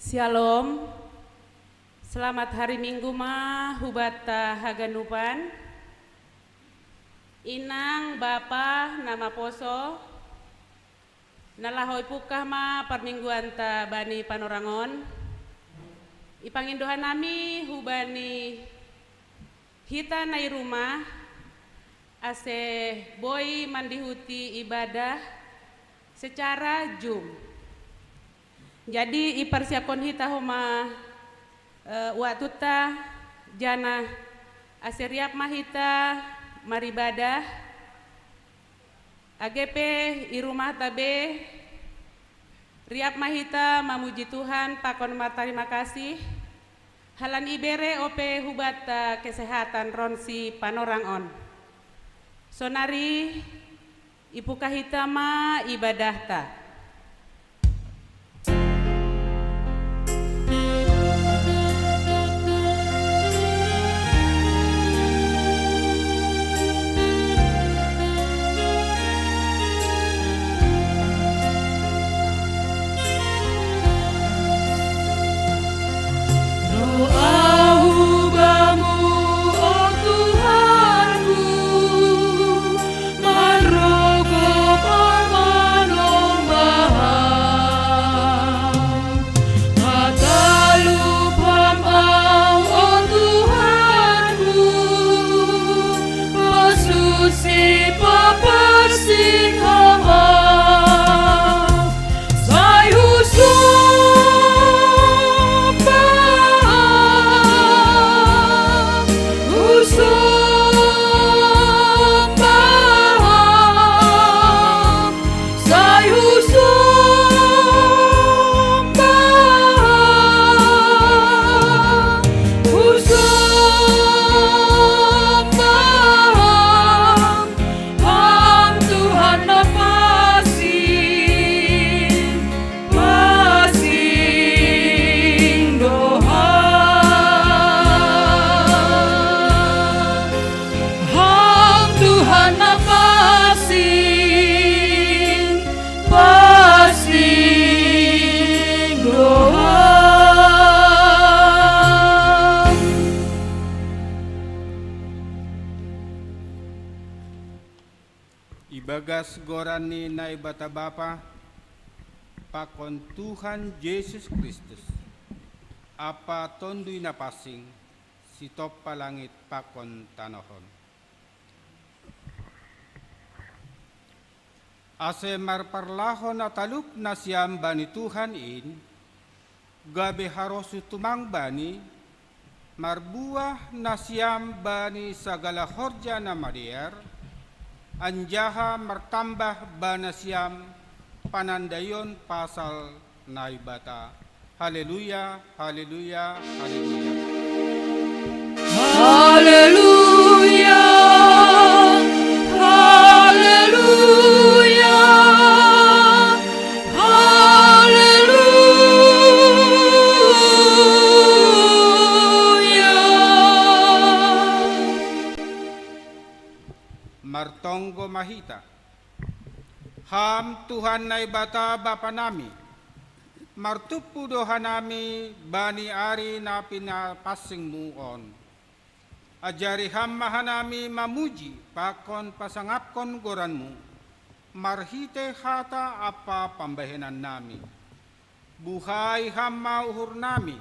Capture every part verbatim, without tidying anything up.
Shalom. Selamat hari Minggu ma hubatta haganupan. Inang, bapa, na maposo, na laho ipungkah ma parmingguanta bani panorang on. Ipangindo hanami hubani hita na i rumah, ase boi mandihuti ibadah secara Zoom. Jadi iparsiaphon hita homa, eh, waktunta, janah ase riap ma hita maribadah, age pe i rumahta be, riap ma hita mamuji Tuhan pakon martarima kasih, halani ibere ope hubanta kesehatan ronsi panorang on. Sonari ipungkah hita ma ibadahta. Doahu bamu, o Tuhanku, manrogop parmanombahan. Hatalup ham ahu, o Tuhanku, pasusi paparsing ham ahu. Sai husomba Ham, husomba Ham, sai husomba Ham, husomba Ham. Ham Tuhan na pansing, pansing do Ham. Ham Tuhan na pansing, pansing do Ham. Ibagas goran ni Naibata Bapa, pakon Tuhan Jesus Kristus, ampa Tonduy Napansing, sitompa langit pakon tanoh on. Ase marparlahou na talup nasiam bani Tuhan in, gabe harosuh tumang Bani, marbuah nasiam bani sagala horja na madear, anjaha martambah ba nasiam panandaion pasal Naibata. Haleluya, haleluya, haleluya. Haleluya, haleluya, haleluya. Martonggo ma hita. Ham Tuhan Naibata Bapa nami, martumpu do hanami bani ari na pinapansingmu on. Ajari Ham ma hanami mamuji pakon pasangapkon goranmu, marhitei hata ampa pambahenan nami. Buhai Ham ma uhur nami,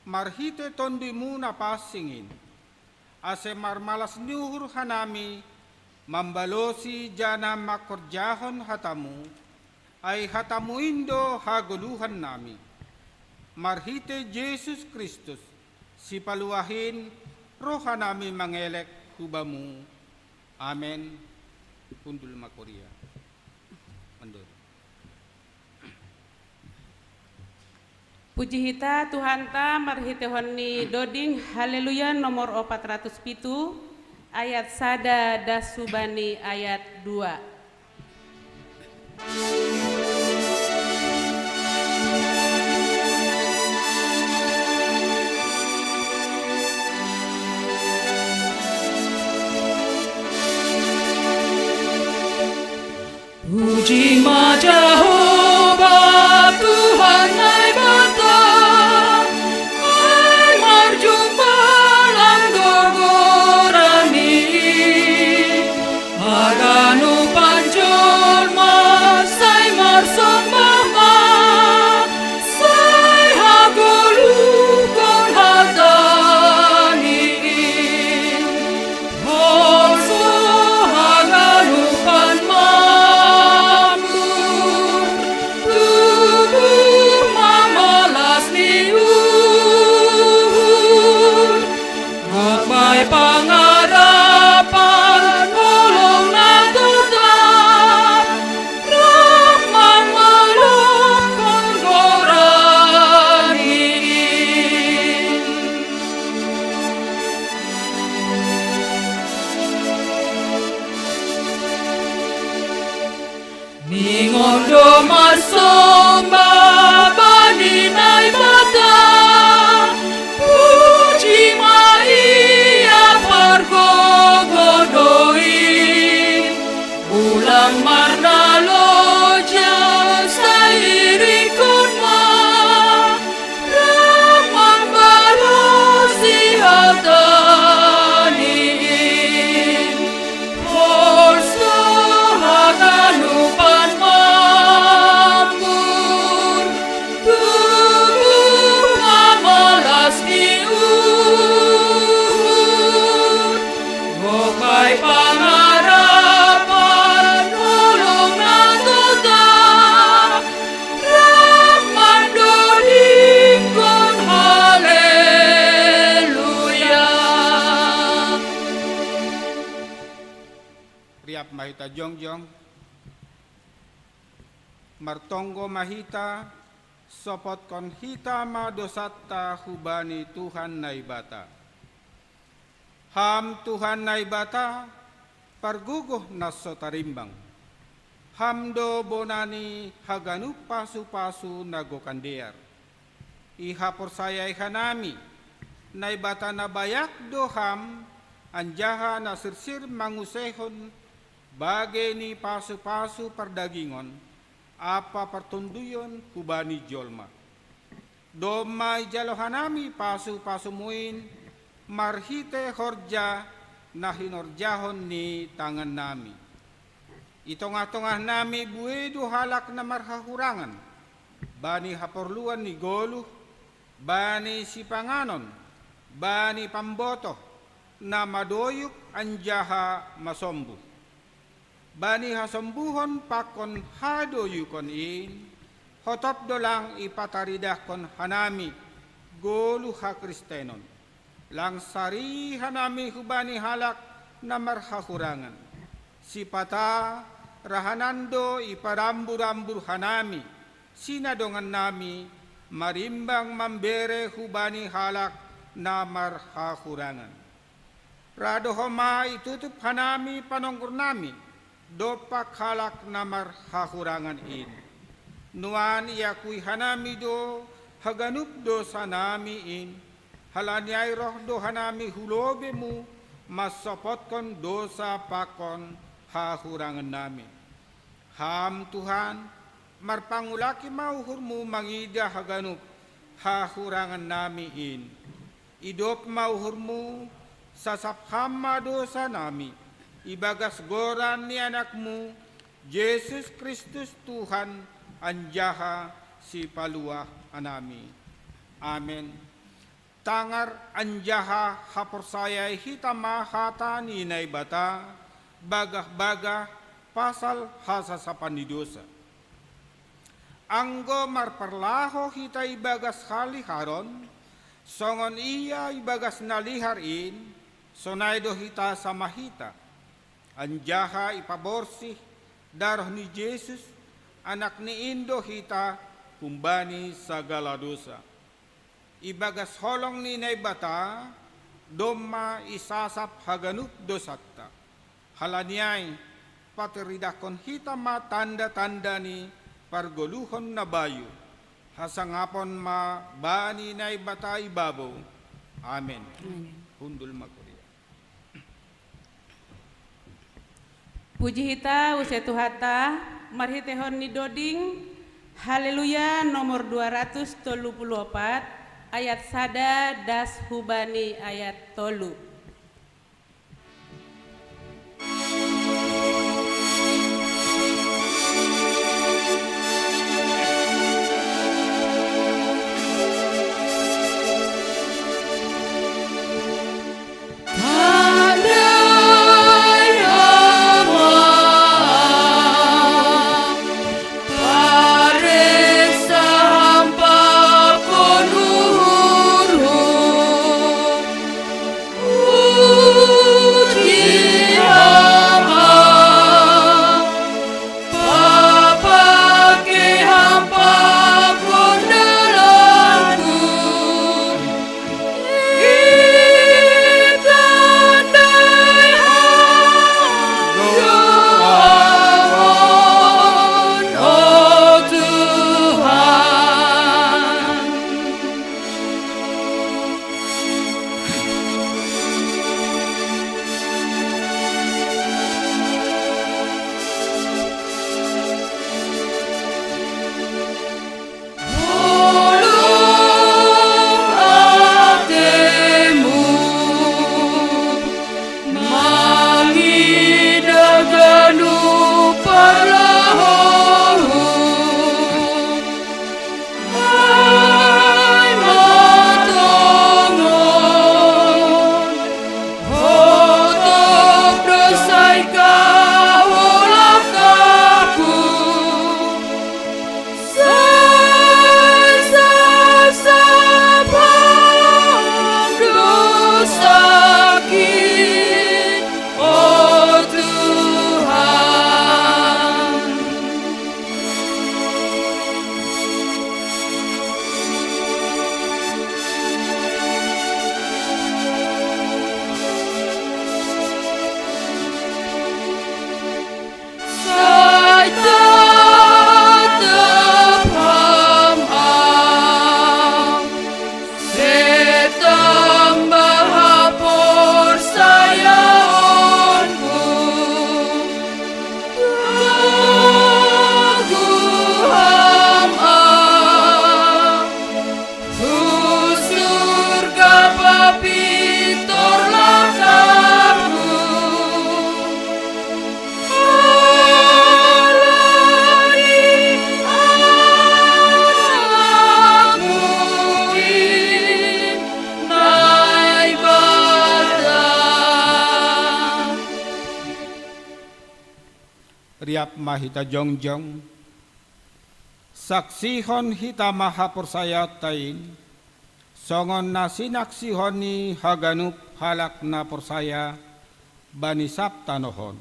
marhitei Tonduymu na pansing in, ase marmalas ni uhur hanami, mambalosi janah mangkorjahon hatamu, ai hatamu in do hagoluhan nami. Marhitei Jesus Kristus, Sipaluah in, roha nami mangelek hu Bamu. Amen. Hundul ma kuria. Mandor. Puji hita Tuhanta marhiteihon ni doding Haleluya nomor opat ratus pitu, ayat sada das hubani ayat dua. Puji ma Jahowa, Tuhan Naibata, Somba bani Naibata, puji ma Ia pargogoh do in. Ulang marnaloja sai irikon ma, rap mambalosi hata ni in. Holso haganupan mambur, tubuh ma malas ni uhur, gokai pangarapan, holong na totap, rap mandodingkon haleluya. Riap ma hita jongjong. Martonggo ma hita, sopotkon hita ma dosanta hubani Tuhan Naibata. Ham Tuhan Naibata, pargogoh na so tarimbang. Ham do bona ni haganup pasu-pasu na gokan dear. Ihaporsayai hanami, Naibata na bayak do Ham, anjaha na sirsir manguseihon bagei ni pasu-pasu pardagingon ampa partonduyon hubani jolma. Domma ijalo hanami pasu-pasuMu in marhitei horja na hinorjahon ni tangannami. I tongah-tongahnami buei do halak na marhahurangan, bani haporluan ni goluh, bani sipanganon, bani pambotoh, na madoyuk anjaha masombuh. Bani hasombuhon pakon hadoyukon in, hotop do lang ipataridahkon hanami goluh hakristenon. Lang sari hanami hubani halak na marhahurangan. Sipata rahanan do iparambur-ambur hanami sinadongannami marimbang mambere hubani halak na marhahurangan. Ra do homa itutup hanami panonggornami dompak halak na marhahurangan in. Nuan iakui hanami do haganup dosanami in, halani ai roh do hanami hu lobeiMu mansopotkon dosa pakon hahurangannami. Ham Tuhan, marpangulaki ma uhurMu mangidah haganup hahurangannami in. Idop ma uhurMu, sasap Ham ma dosanami, ibagas goran ni AnakMu, Jesus Kristus Tuhan anjaha Sipaluah hanami. Amen. Tangar anjaha haporsayai hita ma hata ni Naibata, bagah-bagah pasal hasasapan ni dosa. Anggo marparlaho hita ibagas haliharon, songon Ia ibagas na lihar in, sonai do hita sama hita. Anjaha ipaborsih daroh ni Jesus, AnakNi in do hita humbani sagala dosa. Ibagas holong ni Naibata, domma isasap haganup dosanta. Halani ai, pataridahkon hita ma tanda-tanda ni pargoluhon na bayu. Hasangapon ma bani Naibata ibabo. Amen. Amen. Hundul ma kuria. Puji hita use Tuhanta, marhiteihon ni doding Haleluya nomor dua ratus tolu puluh opat, ayat sada das hubani ayat tolu. Riap ma hita jongjong, saksihon hita ma haporsayaonta in, songon na sinaksihon ni haganup halak na porsaya bani sab tanoh on.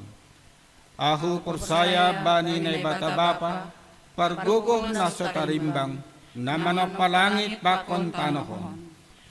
Ahu porsaya bani Naibata Bapa, pargogoh na so tarimbang, na manompa langit pakon tanoh on.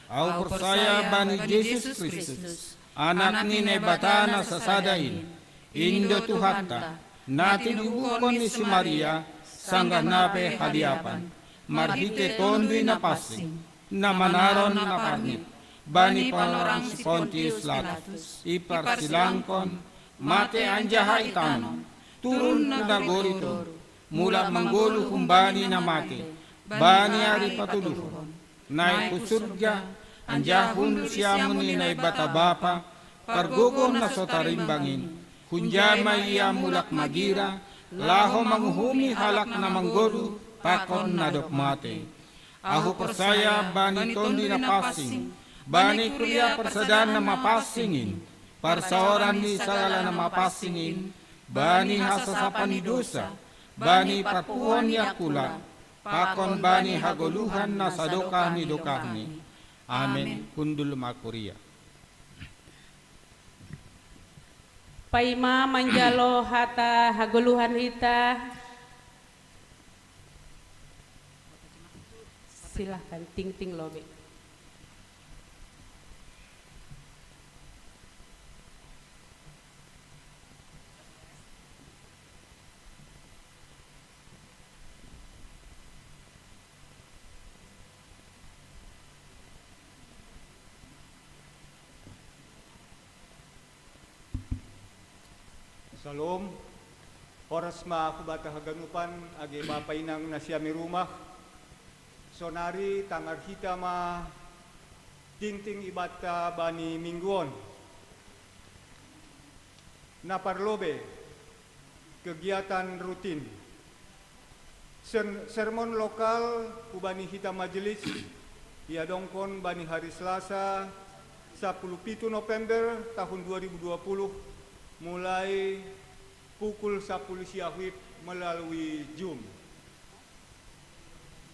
Ahu porsaya bani Jesus Kristus, Anak ni Naibata na sasada in, in do Tuhanta, na tinubuhon ni si Maria, sanggah na pe haliapan, marhite Tonduy Napansing, na manaron na parnit, bani panorang si Pontius Latus, iparsilangkon, mate anjaha itanom, turun tu nagori toruh, mulak manggoluh humbani na mate, bani ari patoluhon, naik hu surga, anjaha hundul siamun ni Naibata Bapa, pargogoh na so tarimbang in, hunja ma Ia mulak magira, laho manguhumi halak na manggoluh pakon na dob mate. Ahu porsaya bani Tonduy Napansing, bani kuria parsadaan na mapansing in, parsaoran ni sagala na mapansing in, bani hasasapan ni dousa, bani parpuhoon ni angkula, pakon bani hagoluhan na sadokah ni dokahni. Amen. Hundul ma kuria. Paima manjalo hata hagoluhan hita. Silahkan, tingting lobei. Salom. Horas ma hubata haganupan, age bapa inang na sian rumah. Sonari tangar hita ma tingting ibanta bani minggu on. Na parlobei, kegiatan rutin. Ser-, sermon lokal hubani hita majelis, iadongkon bani hari Selasa, sapuluh pitu November tahun dua ribu dua puluh, mulai pukul sapuluh siahuip melalui Zoom.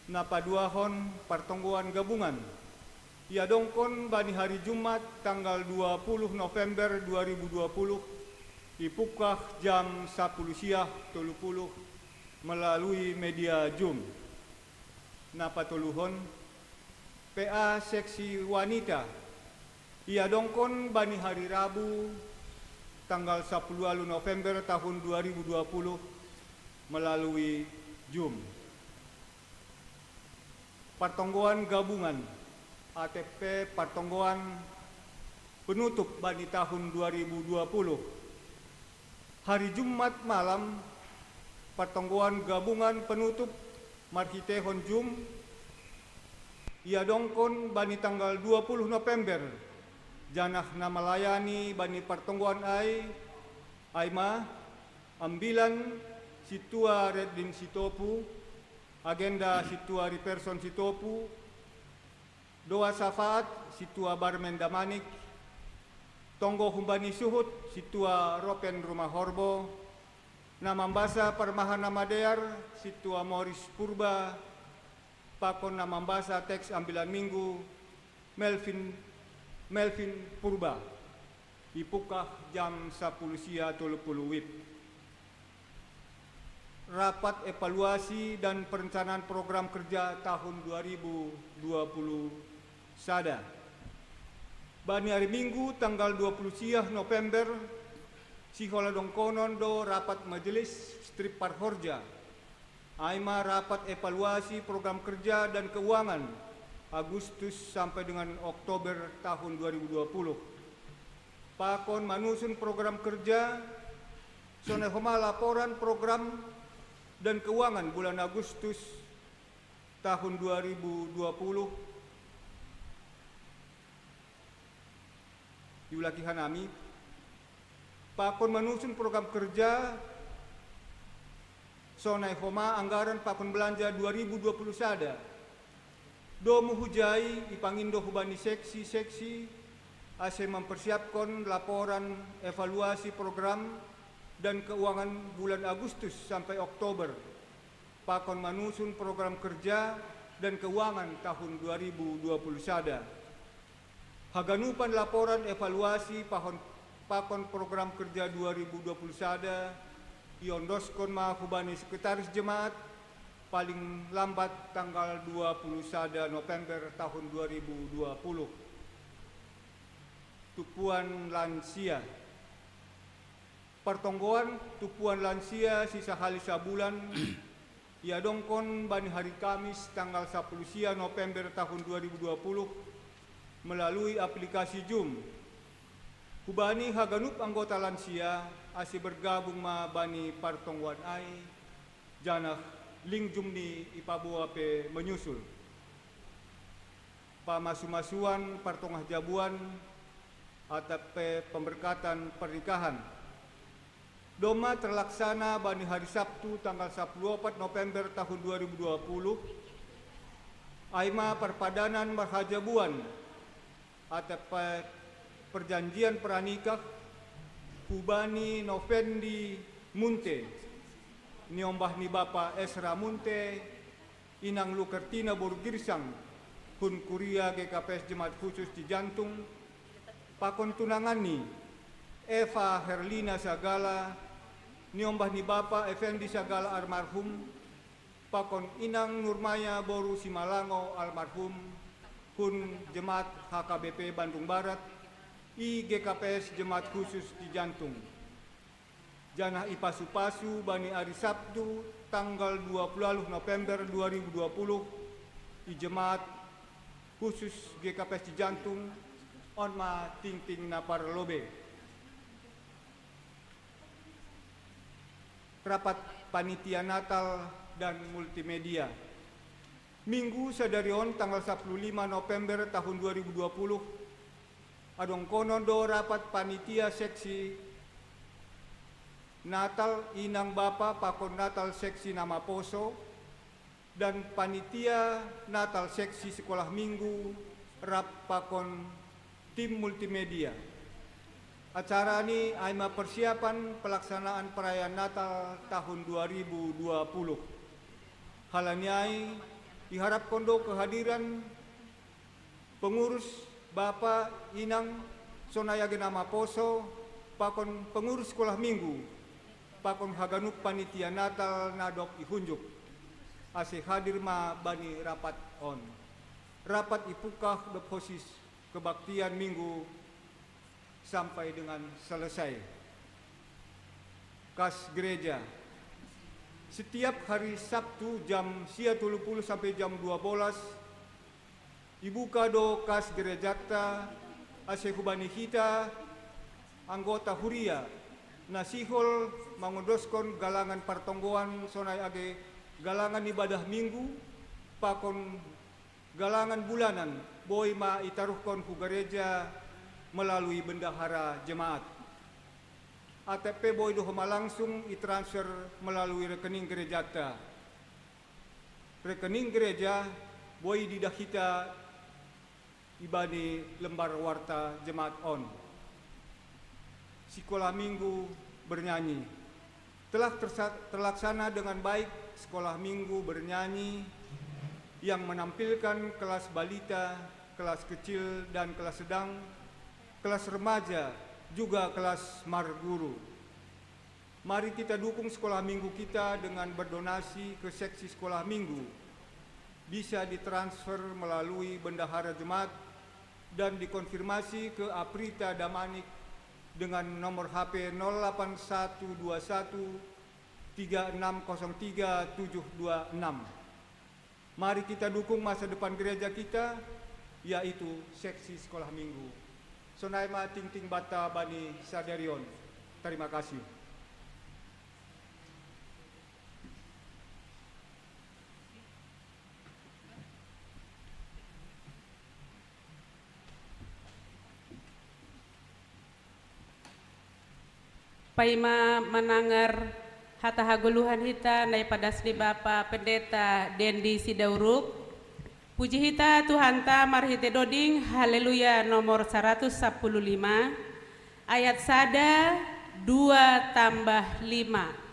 Na paduahon, partonggoan gabungan, iadongkon bani hari Jumat tanggal dua puluh November dua ribu dua puluh, ipungkah jam sapuluh siah tolu puluh melalui media Zoom. Na patoluhon, P A seksi wanita, iadongkon bani hari Rabu tanggal sapuluh ualu November tahun dua ribu dua puluh melalui Zoom. Partonggoan gabungan, A T P partonggoan penutup bani tahun dua ribu dua puluh. Hari Jumat malam, partonggoan gabungan penutup marhitehon Zoom, iadongkon bani tanggal dua puluh November, janah na malayani bani partonggoan ai, ai ma, ambilan Sintua Redlin Sitopu, agenda Sintua Riperson Sitopu, doa syafaat Sintua Barmen Damanik, tonggo humbani suhut Sintua Ropen Rumah Horbo, na mambasa parmahan na madear Sintua Moris Purba, pakon na mambasa teks ambilan minggu Melvin, Melvin Purba. Ipungkah jam sapuluh sia tolu puluh wib. Rapat evaluasi dan perencanaan program kerja tahun dua ribu dua puluh sada. Bani ari Minggu tanggal dua puluh siah November, sihol adongkonon do rapat majelis strip parhorja. Ai ma rapat evaluasi program kerja dan keuangan Agustus sampai dengan Oktober tahun dua ribu dua puluh. Pakon manusun program kerja, sonai homa laporan program dan keuangan bulan Agustus tahun dua ribu dua puluh. Diulaki hanami, pakon manusun program kerja, sonai homa anggaran pakon belanja dua ribu dua puluh sada. Domu hujai ipangindo hubani seksi-seksi, ase mempersiapkon laporan evaluasi program dan keuangan bulan Agustus sampai Oktober, pakon manusun program kerja dan keuangan tahun dua ribu dua puluh sada. Haganupan laporan evaluasi pahon, pakon program kerja dua ribu dua puluh sada iondoskon ma hubani Sekretaris Jemaat paling lambat tanggal dua puluh sada November tahun dua ribu dua puluh. Tupuan lansia. Partonggoan tupuan lansia sisahali sabulan iadongkon bani hari Kamis tanggal sapuluh sia November tahun dua ribu dua puluh melalui aplikasi Zoom. Hubani haganup anggota lansia ase bergabung ma bani partonggoan ai, janah link Zoom ni ipaboa pe menyusul. Pamasu-masuan partongah jabuan atap pe pemberkatan pernikahan. Domma terlaksana bani hari Sabtu tanggal sapuluh opat November tahun dua ribu dua puluh, ai ma parpadanan marhajabuan atap pe perjanjian pranikah hubani Novendi Munte, niombah ni bapa Esra Munte, inang Lukertina boru Girsang, hun kuria G K P S Jemaat Khusus Cijantung, pakon tunanganni, Eva Herlina Sagala, niombah ni bapa Effendi Sagala almarhum, pakon inang Nurmaya boru Simalango almarhum, hun Jemaat H K B P Bandung Barat, i G K P S Jemaat Khusus Cijantung. Janah ipasu-pasu bani ari Sabtu tanggal dua puluh November dua ribu dua puluh, i Jemaat Khusus G K P S Cijantung, on ma tingting na parlobei. Rapat Panitia Natal dan Multimedia. Minggu sadari on tanggal sapuluh lima November tahun dua ribu dua puluh, adongkonon do rapat panitia seksi Natal inang bapa pakon Natal seksi na maposo, dan panitia Natal seksi sekolah minggu rap pakon tim multimedia. Acara ni ai ma persiapan pelaksanaan perayaan Natal tahun dua ribu dua puluh. Halani ai, iharapkon do kehadiran pengurus, bapa, inang, sonai age na maposo, pakon pengurus sekolah minggu, pakon haganup panitia Natal na dob ihunjuk, ase hadir ma bani rapat on. Rapat ipungkah dob hosis kebaktian minggu sampai dengan selesai. Kas gereja. Setiap hari Sabtu jam sia tolu puluh sampai jam dua bolas, ibuka do kas gerejanta, ase hubani hita anggota huria na sihol mangondoskon galangan partonggoan sonai age galangan ibadah minggu, pakon galangan bulanan boi ma itaruhkon hu gareja melalui bendahara jemaat. Atap pe boi do homa langsung itransfer melalui rekening gerejata. Rekening gereja boi didah hita ibani lembar warta jemaat on. Sekolah Minggu bernyanyi. Telah tersa-, terlaksana dengan baik sekolah minggu bernyanyi yang menampilkan kelas balita, kelas kecil dan kelas sedang, kelas remaja, juga kelas marguru. Mari kita dukung sekolah minggu kita dengan berdonasi ke seksi sekolah minggu. Bisa ditransfer melalui bendahara jemaat dan dikonfirmasi ke Aprita Damanik dengan nomor H P nol delapan satu dua satu tiga enam kosong tiga tujuh dua enam. Mari kita dukung masa depan gereja kita, yaitu seksi sekolah minggu. Sonai ma tingting banta bani sadari on. Terima kasih. Paima manangar hata hagoluhan hita na ipadas ni Bapa Pendeta Dendi Sidauruk, puji hita Tuhanta marhite doding Haleluya nomor saratus sapuluh lima, ayat sada dua tambah lima.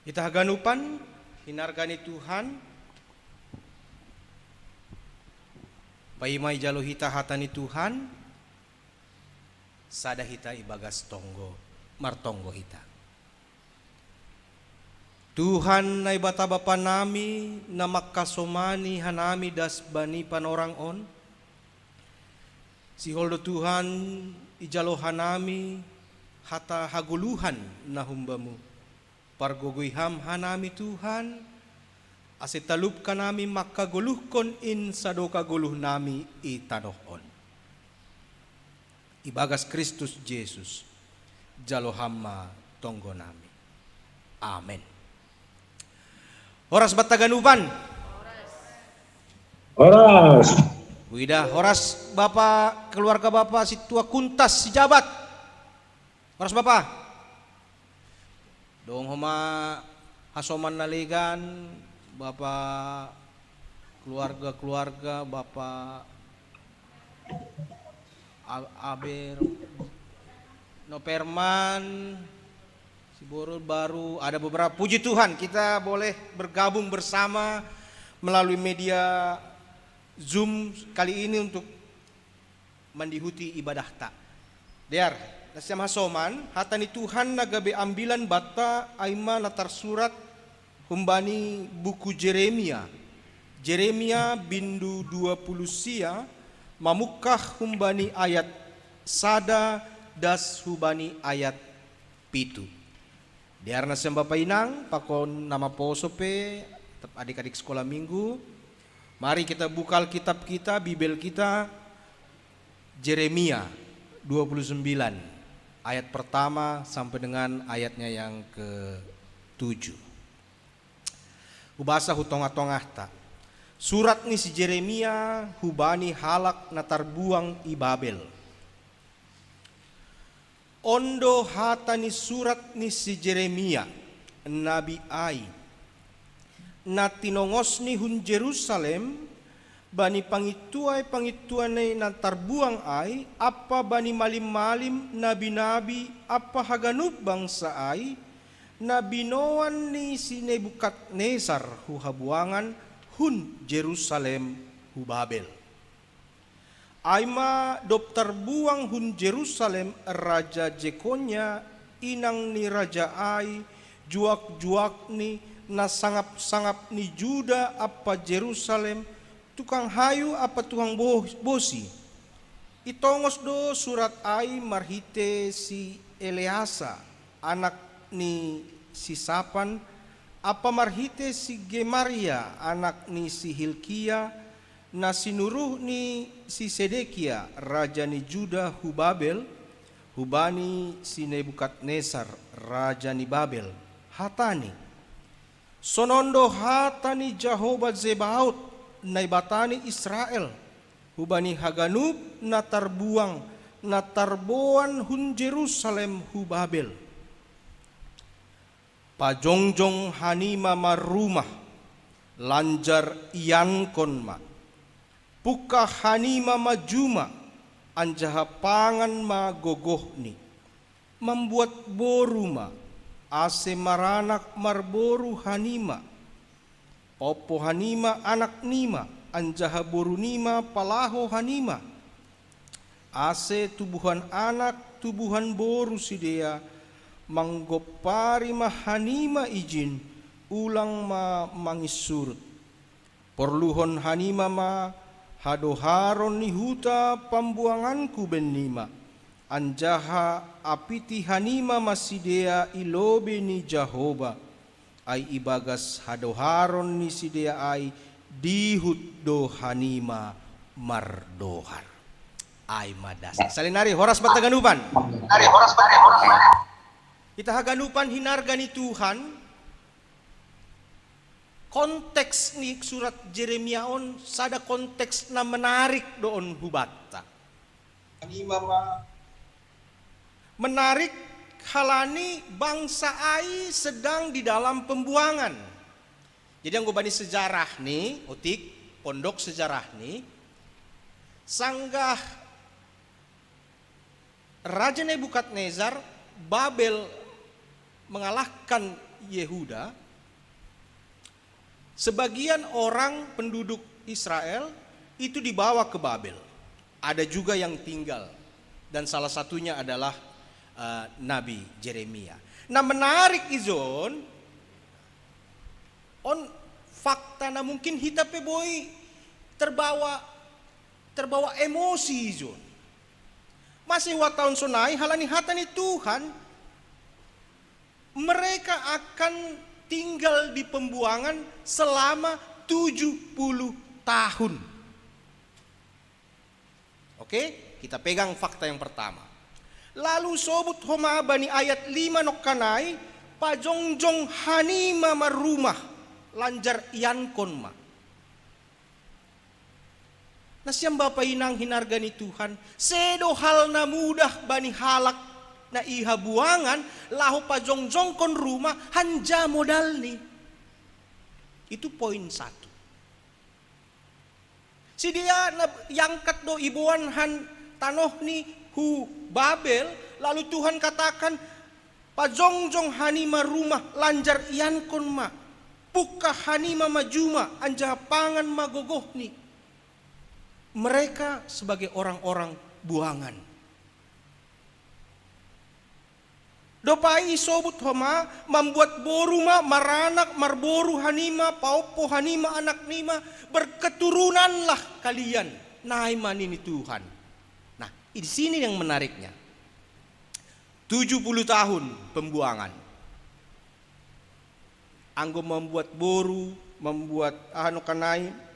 Hita haganupan, hinarga ni Tuhan, paima ijalo hita hata ni Tuhan, sada hita ibagas tonggo, martonggo hita. Tuhan Naibata Bapa nami, na mangkasomani hanami das bani panorang on, sihol do Tuhan ijalo hanami hata hagoluhan na humbamu. Pargogoi Ham hanami Tuhan, ase talup hanami mangkagoluhkon in sadokah goluh nami i tanoh on. Ibagas Kristus Jesus, jalo Ham ma tonggo nami. Amen. Horas banta haganupan. Horas. Huida, horas Bapa, keluarga Bapa Sintua Kuntas Sijabat. Horas Bapa. Dong homa hasoman na legan, Bapa, keluarga-keluarga, Bapa A-, Aber, Noperman, Siborut baru, ada beberapa. Puji Tuhan, kita boleh bergabung bersama melalui media Zoom kali ini untuk mandihuti ibadahta. Dear, nasiam hasoman, hata ni Tuhan na gabe ambilan banta ai ma na tarsurat humbani buku Jeremia. Jeremia bindu dua puluh sia, mamungkah humbani ayat sada das hubani ayat pitu. Dear nasiam bapa inang, pakon na maposo pe, tetap adik-adik sekolah minggu, mari kita buka Alkitab kita, Bibel kita, Jeremia dua puluh sembilan, ayat pertama sampai dengan ayatnya yang ketujuh. Hubasa hu tongah-tongahta. Surat ni si Jeremia hubani halak na tarbuang i Babel. On do hata ni surat ni si Jeremia, nabi ai, na tinongosni hun Jerusalem, bani pangintuai-pangintuai na tarbuang ai, ampa bani malim-malim nabi-nabi ampa haganup bangsa ai, na binoan ni si Nebukadnesar hu habuangan hun Jerusalem hu Babel. Ai ma dob tarbuang hun Jerusalem raja Jekonya, inang ni raja ai, juak-juakni, na sangap-sangap ni Juda ampa Jerusalem, tukang hayu ampa tukang bo-, bosi. Itongos do surat ai marhite si Eleasa, anak ni si Sapan, Apa marhite si Gemaria, anak ni si Hilkia, na sinuruh ni si Sedekia, raja ni Juda hu Babel, hubani si Nebukadnesar, raja ni Babel, hatani: Sonon do hata ni Jahoba Zebaot, Naibata ni Israel, hubani haganup na tarbuang, na tarboan hun Jerusalem hu Babel: Pajongjong hanima ma rumah, lanjar iankon ma. Pungkah hanima ma juma, anjaha pangan ma gogohni. Mambuat boru ma, ase maranak marboru hanima. Paompo hanima anaknima, anjaha borunima palaho hanima. Ase tubuhan anak, tubuhan boru sidea, manggompari ma hanima ijin, ulang ma manginsurut. Porluhon hanima ma hadoharon ni huta pambuanganku bennima, anjaha apiti hanima ma sidea i lobei ni Jahoba, ai ibagas hadoharon ni sidea ai dihut do hanima mardohar. Ai ma das. Salinari, horas banta haganupan. Ita haganupan hinarga ni Tuhan, konteks ni surat Jeremia on, sada konteks na menarik do on hu banta. Hanima ma menarik halani bangsa ai sedang di dalam pembuangan. Jadi anggo bani sejarahni, otik, pondok sejarahni, sanggah Raja Nebukadnezar, Babel mengalahkan Yehuda, sebagian orang penduduk Israel itu dibawa ke Babel. Ada juga yang tinggal, dan salah satunya adalah, eh, Nabi Jeremia. Nah, menarik ijon, on fakta na mungkin hita pe boi terbawa, terbawa emosi ijon. Masih watahon sonai halani hata ni Tuhan, mereka akan tinggal di pembuangan selama tujuh puluh tahun. Oke, kita pegang fakta yang pertama. Lalu sobut homa bani ayat lima nongkanai: Pajongjong hanima ma rumah, lanjar iankon ma. Nasiam bapa inang hinarga ni Tuhan, sedo hal na mudah bani halak na i habuangan laho pajongjongkon rumah hanjak modalni. Itu poin satu. Sidea na iangkat do iboan han tanohni hu Babel, lalu Tuhan katakan: Pajongjong hanima rumah, lanjar iankon ma. Pungkah hanima ma juma, anjaha pangan ma gogohni. Mereka sebagai orang-orang buangan. Dob ai isobut homa: Mambuat boru ma, maranak, marboru hanima, paompo hanima anaknima, berketurunanlah kalian. Nai ma nini Tuhan. Nah, di sini yang menariknya. Tujuh puluh tahun pembuangan. Anggo mambuat boru, mambuat, ah, nongkanai,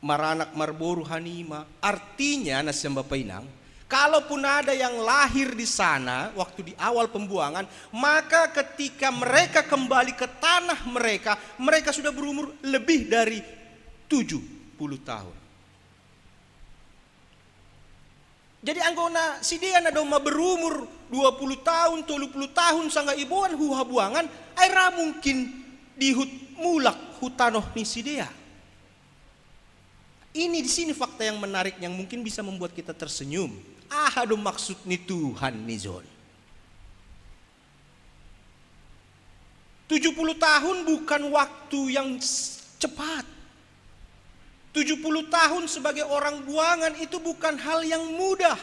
maranak marboru hanima. Artinya, nasiam bapa inang, kalaupun ada yang lahir di sana waktu di awal pembuangan, maka ketika mereka kembali ke tanah mereka, mereka sudah berumur lebih dari tujuh puluh tahun. Jadi anggo na sidea na domma berumur dua puluh tahun, tolu puluh tahun sanggah iboan hu habuangan, ai ra mungkin dihut mulak hu tanoh ni sidea. Ini di sini fakta yang menarik yang mungkin bisa membuat kita tersenyum. Aha do maksud ni Tuhan ijon? Tujuh puluh tahun bukan waktu yang s-, cepat. Tujuh puluh tahun sebagai orang buangan itu bukan hal yang mudah.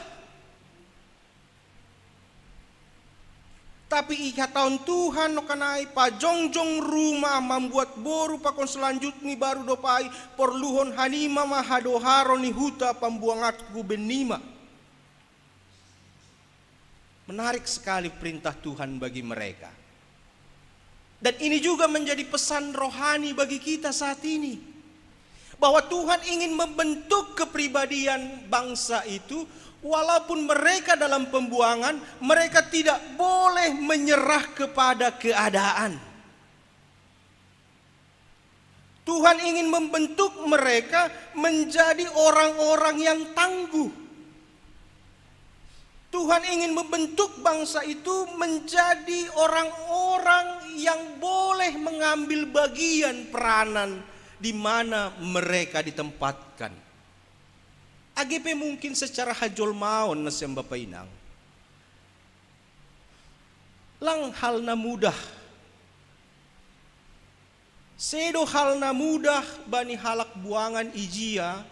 Tapi ihatahon Tuhan nongkanai: Pajongjong rumah, mambuat boru, pakon selanjutni baru dob ai porluhon hanima ma hadoharon ni huta pambuanganku bennima. Menarik sekali perintah Tuhan bagi mereka. Dan ini juga menjadi pesan rohani bagi kita saat ini, bahwa Tuhan ingin membentuk kepribadian bangsa itu, walaupun mereka dalam pembuangan, mereka tidak boleh menyerah kepada keadaan. Tuhan ingin membentuk mereka menjadi orang-orang yang tangguh. Tuhan ingin membentuk bangsa itu menjadi orang-orang yang boleh mengambil bagian peranan di mana mereka ditempatkan. Age pe mungkin secara hajol maon na siam bapa inang. Lang hal na mudah. Sedo hal na mudah bani halak buangan ijia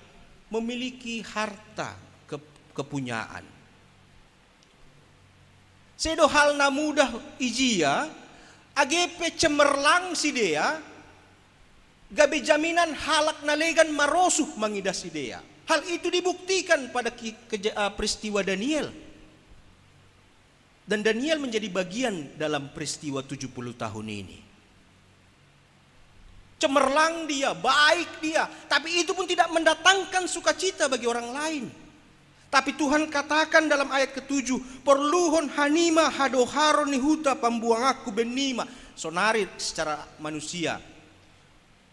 memiliki harta ke-, kepunyaan. Sedo hal na mudah ijia, age pe cemerlang sidea, gabe jaminan halak na legan marosuh mangidah sidea. Hal itu dibuktikan pada ki-, keja-, eh, peristiwa Daniel. Dan Daniel menjadi bagian dalam peristiwa tujuh puluh tahun ini. Cemerlang dia, baik dia, tapi itu pun tidak mendatangkan sukacita bagi orang lain. Tapi Tuhan katakan dalam ayat ketujuh, "Porluhon hanima hadoharon ni huta pambuangakku bennima." Sonari secara manusia.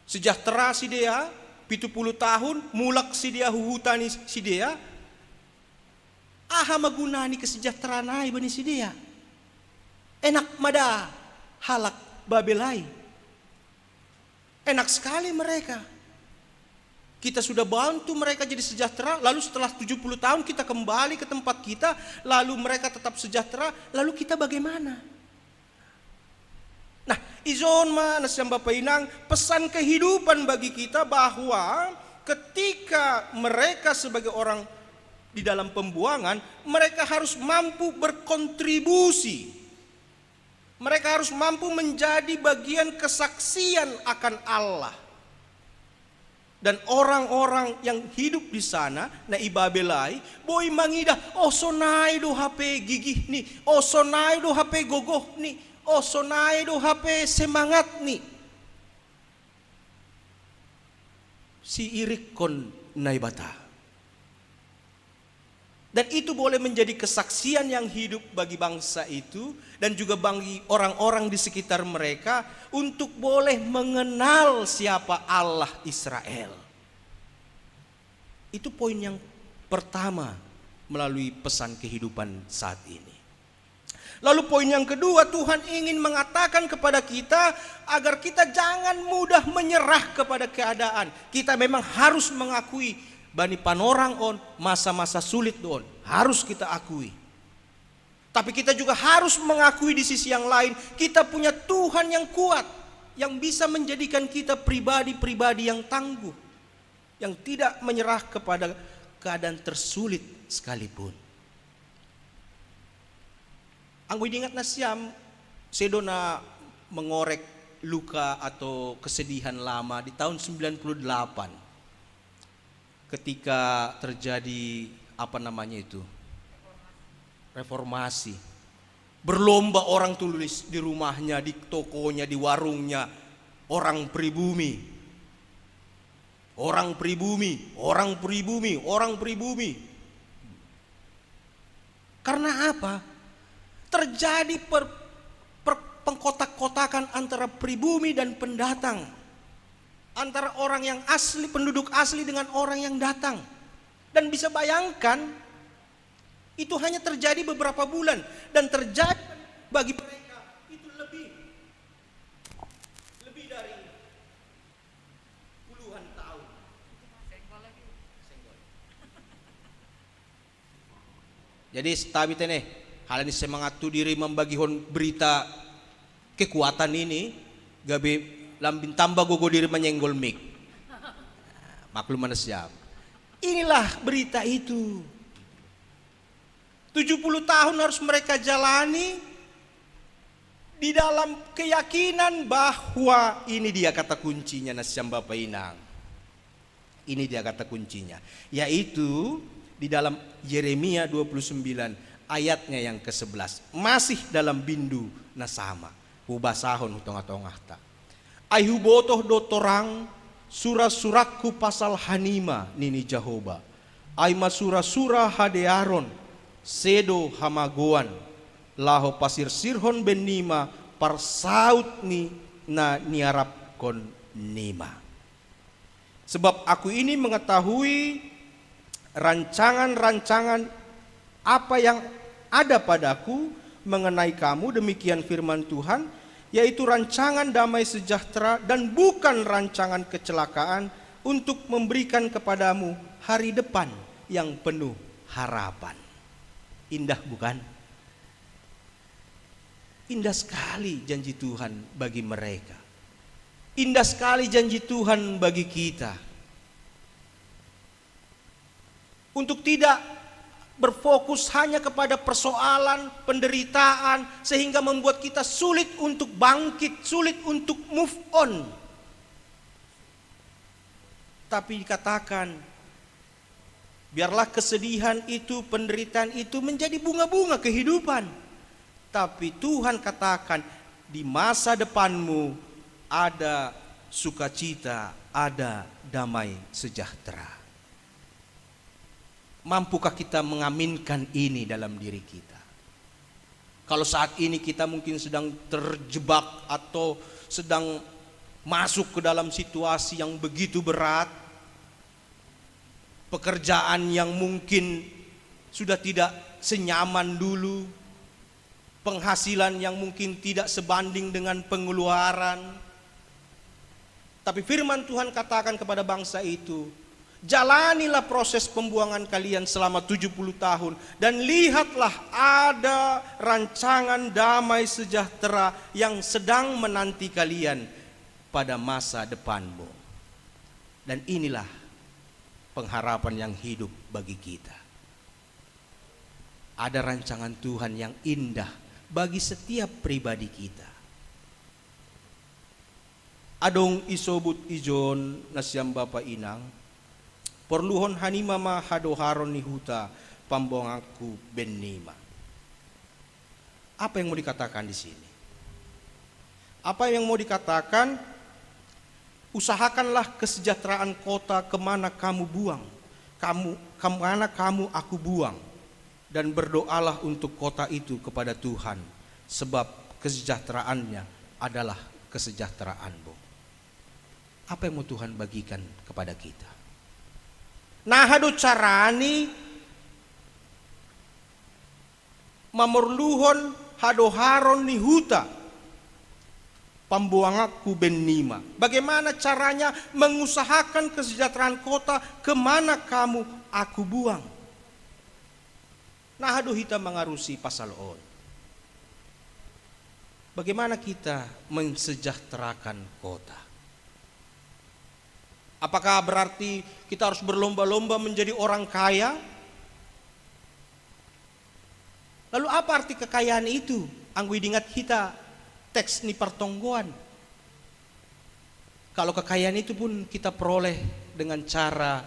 Sejahtera sidea, pitu puluh tahun, mulak sidea hu huta ni sidea. Aha ma guna ni kesejahteraan ai bani sidea? Enak ma da halak Babel ai. Enak sekali mereka. Kita sudah bantu mereka jadi sejahtera, lalu setelah tujuh puluh tahun kita kembali ke tempat kita, lalu mereka tetap sejahtera, lalu kita bagaimana? Nah, ijon ma na siam bapa inang, pesan kehidupan bagi kita bahwa ketika mereka sebagai orang di dalam pembuangan, mereka harus mampu berkontribusi. Mereka harus mampu menjadi bagian kesaksian akan Allah. Dan orang-orang yang hidup di sana, na i Babel ai, boi mangidah, "Oh, sonai do hape gigihni, oh, sonai do hape gogohni, oh, sonai do hape semangatni." Siirikkon Naibata. Dan itu boleh menjadi kesaksian yang hidup bagi bangsa itu dan juga bagi orang-orang di sekitar mereka untuk boleh mengenal siapa Allah Israel. Itu poin yang pertama melalui pesan kehidupan saat ini. Lalu poin yang kedua, Tuhan ingin mengatakan kepada kita agar kita jangan mudah menyerah kepada keadaan. Kita memang harus mengakui bani panorang on, masa-masa sulit on. Harus kita akui. Tapi kita juga harus mengakui di sisi yang lain, kita punya Tuhan yang kuat, yang bisa menjadikan kita pribadi-pribadi yang tangguh, yang tidak menyerah kepada keadaan tersulit sekalipun. Anggo idingat nasiam, sedo na mengorek luka atau kesedihan lama di tahun sembilan puluh delapan, ketika terjadi, apa namanya itu, reformasi. Berlomba orang tulis di rumahnya, di tokonya, di warungnya, "Orang pribumi, orang pribumi, orang pribumi, orang pribumi." Karena apa? Terjadi per-, per-, pengkotak-kotakan antara pribumi dan pendatang, antara orang yang asli, penduduk asli, dengan orang yang datang. Dan bisa bayangkan, itu hanya terjadi beberapa bulan, dan terjadi bagi mereka itu lebih, lebih dari puluhan tahun. Jadi, stabita ne, halani semangat tu diri mambagihon berita kekuatan ini, gabe lambin tambah gogo diri manyenggol mik. Maklum ma nasiam. Inilah berita itu. Tujuh puluh tahun harus mereka jalani di dalam keyakinan bahwa ini dia kata kuncinya, nasiam bapa inang. Ini dia kata kuncinya, yaitu di dalam Yeremia dua puluh sembilan ayatnya yang kesebelas, masih dalam bindu na sama. Hubasahon hu tongah-tongahta. Ai hubotoh do torang sura-surakku pasal hanima, nini Jahowa. Ai ma sura-sura hadearon, sedo hamagoan, laho pasirsirhon bennima parsaud ni na niarapkon nima. Sebab aku ini mengetahui rancangan-rancangan apa yang ada padaku mengenai kamu, demikian firman Tuhan, yaitu rancangan damai sejahtera dan bukan rancangan kecelakaan, untuk memberikan kepadamu hari depan yang penuh harapan. Indah, bukan? Indah sekali janji Tuhan bagi mereka. Indah sekali janji Tuhan bagi kita. Untuk tidak berfokus hanya kepada persoalan, penderitaan, sehingga membuat kita sulit untuk bangkit, sulit untuk move on. Tapi dikatakan, biarlah kesedihan itu, penderitaan itu menjadi bunga-bunga kehidupan. Tapi Tuhan katakan, di masa depanmu ada sukacita, ada damai sejahtera. Mampukah kita mengaminkan ini dalam diri kita? Kalau saat ini kita mungkin sedang terjebak atau sedang masuk ke dalam situasi yang begitu berat, pekerjaan yang mungkin sudah tidak senyaman dulu, penghasilan yang mungkin tidak sebanding dengan pengeluaran. Tapi firman Tuhan katakan kepada bangsa itu, "Jalanilah proses pembuangan kalian selama tujuh puluh tahun, dan lihatlah, ada rancangan damai sejahtera yang sedang menanti kalian pada masa depanmu." Dan inilah pengharapan yang hidup bagi kita. Ada rancangan Tuhan yang indah bagi setiap pribadi kita. Adong isobut ijon nasiam bapa inang, porluhon hanima ma hadoharon ni huta pambuanganku bennima. Apa yang mau dikatakan di sini? Apa yang mau dikatakan? Usahakanlah kesejahteraan kota kemana kamu buang, kamu kemana kamu aku buang, dan berdoalah untuk kota itu kepada Tuhan, sebab kesejahteraannya adalah kesejahteraanmu. Apa yang mau Tuhan bagikan kepada kita? Nah, hado carani mamorluhon hadoharon ni huta pambuanganku bennima. Bagaimana caranya mengusahakan kesejahteraan kota kemana kamu aku buang? Nah, hado hita mangarusi pasal on. Bagaimana kita mensejahterakan kota? Apakah berarti kita harus berlomba-lomba menjadi orang kaya? Lalu apa arti kekayaan itu? Anggo idingat hita teks ni partonggoan. Kalau kekayaan itu pun kita peroleh dengan cara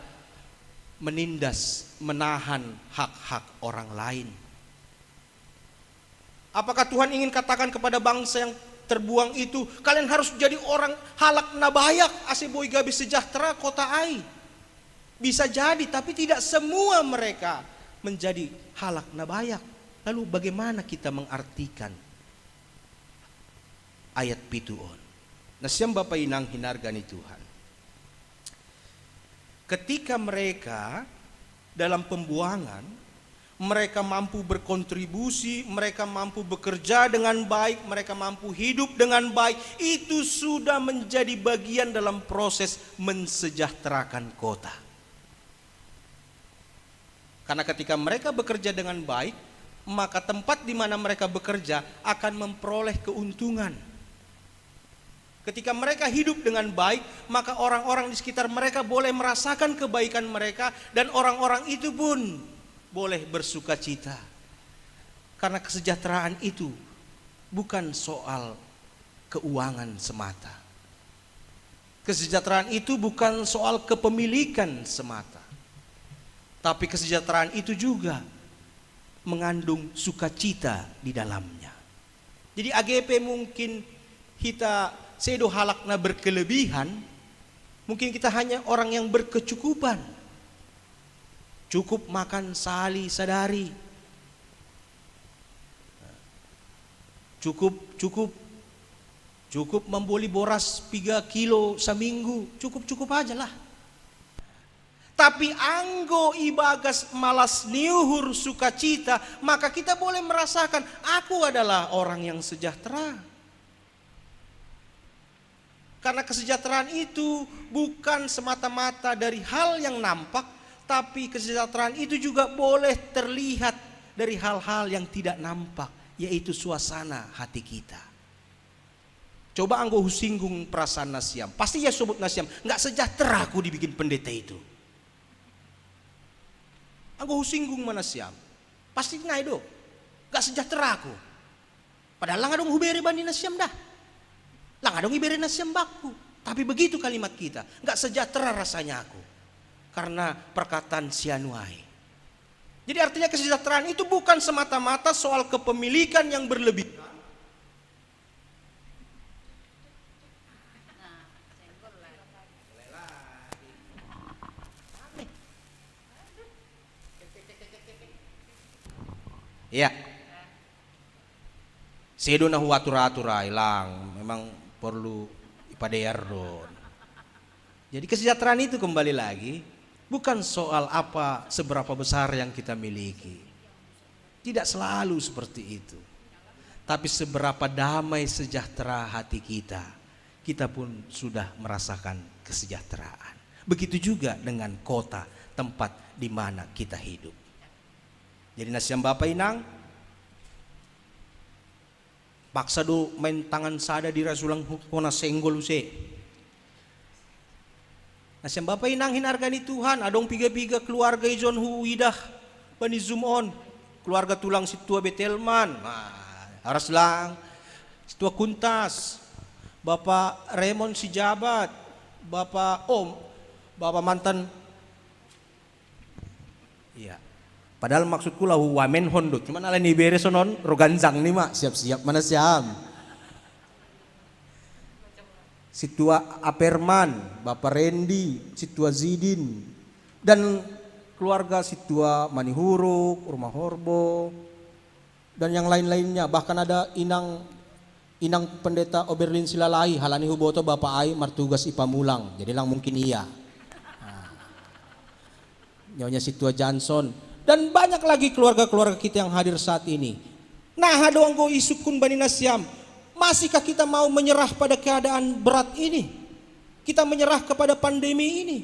menindas, menahan hak-hak orang lain. Apakah Tuhan ingin katakan kepada bangsa yang terbuang itu, "Kalian harus jadi orang halak na bayak, ase boi gabe sejahtera kota ai"? Bisa jadi, tapi tidak semua mereka menjadi halak na bayak. Lalu bagaimana kita mengartikan ayat pitu on? Nasiam bapa inang hinarga ni Tuhan. Ketika mereka dalam pembuangan, mereka mampu berkontribusi, mereka mampu bekerja dengan baik, mereka mampu hidup dengan baik, itu sudah menjadi bagian dalam proses mensejahterakan kota. Karena ketika mereka bekerja dengan baik, maka tempat di mana mereka bekerja akan memperoleh keuntungan. Ketika mereka hidup dengan baik, maka orang-orang di sekitar mereka boleh merasakan kebaikan mereka, dan orang-orang itu pun boleh bersukacita. Karena kesejahteraan itu bukan soal keuangan semata. Kesejahteraan itu bukan soal kepemilikan semata. Tapi kesejahteraan itu juga mengandung sukacita di dalamnya. Jadi A G P mungkin kita sedo halak na berkelebihan, mungkin kita hanya orang yang berkecukupan. Cukup makan sali sadari. Cukup, cukup, cukup membeli boras tiga kilo seminggu. Cukup-cukup aja lah. Tapi anggo ibagas malas niuhur sukacita, maka kita boleh merasakan, aku adalah orang yang sejahtera. Karena kesejahteraan itu bukan semata-mata dari hal yang nampak, tapi kesejahteraan itu juga boleh terlihat dari hal-hal yang tidak nampak, yaitu suasana hati kita. Coba anggo husinggung perasaan nasiam. Pasti ia sebut nasiam, nggak sejahtera aku dibikin pendeta itu. Anggo husinggung ma nasiam. Pasti nai do. Nggak sejahtera aku. Padahal lang adong hubere bani nasiam dah. Lang adong ibere nasiam bakku. Tapi begitu kalimat kita, nggak sejahtera rasanya aku. Karena perkataan sianuai. Jadi artinya kesejahteraan itu bukan semata-mata soal kepemilikan yang berlebihan. Iya. Sedo na huatur-atur ai lang, memang perlu ipadear do. Jadi kesejahteraan itu kembali lagi bukan soal apa seberapa besar yang kita miliki. Tidak selalu seperti itu. Tapi seberapa damai sejahtera hati kita, kita pun sudah merasakan kesejahteraan. Begitu juga dengan kota tempat di mana kita hidup. Jadi nasiam bapa inang, paksa do main tangan sada di rasulang hu-, hona senggol use. Nasiam bapa inang hinarga ni Tuhan, adong piga-piga keluarga ijon huidah bani Zoom on. Keluarga tulang situa Betelman. Nah, aras lang. Situa Kuntas. Bapa Remon Sijabat. Bapa Om. Bapa mantan. Iya. Padahal maksudku lah wamenhon do. Cuman ala ni bere sonon, roganjang ni ma. Siap-siap mana siam. Situa Aperman, Bapa Rendi, Situa Zidin, dan keluarga Situa Manihuruk, Rumah Horbo, dan yang lain-lainnya. Bahkan ada inang, inang pendeta Oberlin Silalai, halani huboto bapa ai martugas i Pamulang. Jadi lang mungkin iya. Nah. Nyonya Situa Johnson, dan banyak lagi keluarga-keluarga kita yang hadir saat ini. Nah, adong anggo isungkun bani nasiam, masihkah kita mau menyerah pada keadaan berat ini? Kita menyerah kepada pandemi ini?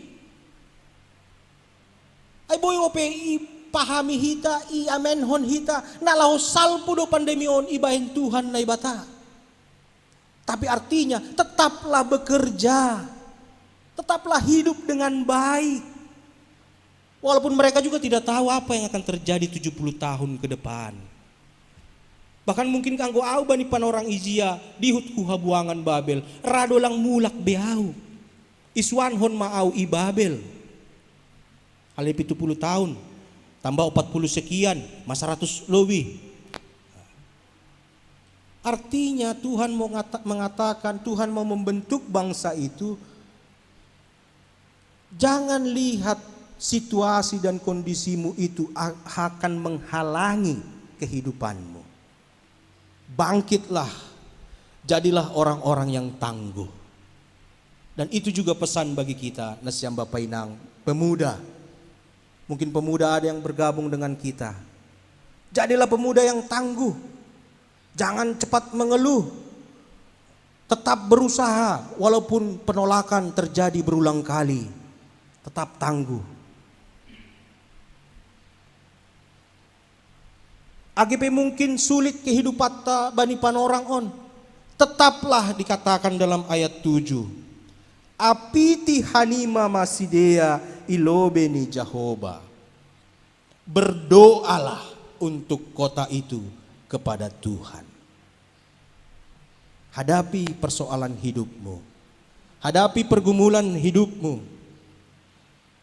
Ai boi ope ipahami hita, iamenhon hita, na laho salpu do pandemi on ibahen Tuhan Naibata. Tapi artinya, tetaplah bekerja. Tetaplah hidup dengan baik. Walaupun mereka juga tidak tahu apa yang akan terjadi tujuh puluh tahun ke depan. Bahkan mungkin anggo au bani panorang ijia dihut hu habuangan Babel, ra do lang mulak be au. Isuanhon ma au i Babel. Alai pitu puluh tahun, tambah empat puluh sekian, ma seratus lebih. Artinya Tuhan mau ngata-, mengatakan, Tuhan mau membentuk bangsa itu. Jangan lihat situasi dan kondisimu itu a-, akan menghalangi kehidupanmu. Bangkitlah, jadilah orang-orang yang tangguh. Dan itu juga pesan bagi kita, nasiam bapa inang, pemuda. Mungkin pemuda ada yang bergabung dengan kita. Jadilah pemuda yang tangguh. Jangan cepat mengeluh. Tetap berusaha walaupun penolakan terjadi berulang kali. Tetap tangguh. Age pe mungkin sulit kehidupanta bani panorang on. Tetaplah dikatakan dalam ayat tujuh. Apiti hanima ma sidea i lobei ni Jahowa. Berdoalah untuk kota itu kepada Tuhan. Hadapi persoalan hidupmu. Hadapi pergumulan hidupmu.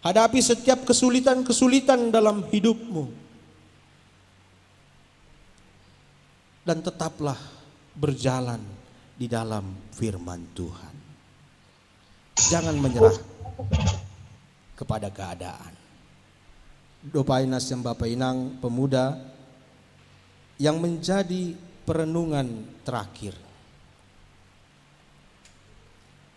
Hadapi setiap kesulitan-kesulitan dalam hidupmu. Dan tetaplah Berjalan di dalam firman Tuhan. Jangan menyerah kepada keadaan. Dopaina siang Bapa Inang pemuda, yang menjadi perenungan terakhir.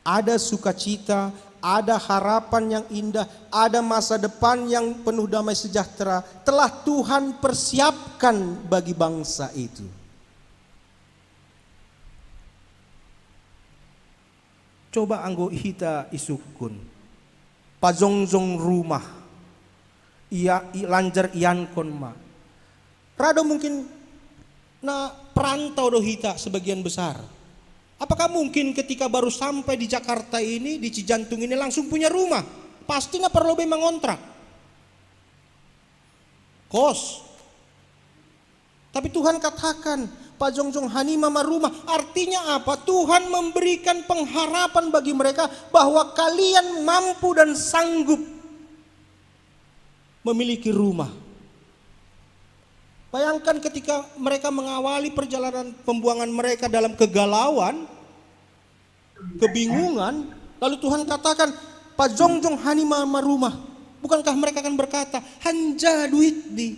Ada sukacita, ada harapan yang indah, ada masa depan yang penuh damai sejahtera telah Tuhan persiapkan bagi bangsa itu. Coba anggo hita isungkun, pajongjong rumah, ia lanjar iankon ma. Ra do mungkin na perantau do hita sebagian besar. Apakah mungkin ketika baru sampai di Jakarta ini, di Cijantung ini, langsung punya rumah? Pasti na parlobei mangontrak kos. Tapi Tuhan katakan, pajongjong hanima ma rumah. Artinya apa? Tuhan memberikan pengharapan bagi mereka bahwa kalian mampu dan sanggup memiliki rumah. Bayangkan ketika mereka mengawali perjalanan pembuangan mereka dalam kegalauan, kebingungan, lalu Tuhan katakan, pajongjong hanima ma rumah. Bukankah mereka akan berkata, hanja duit di?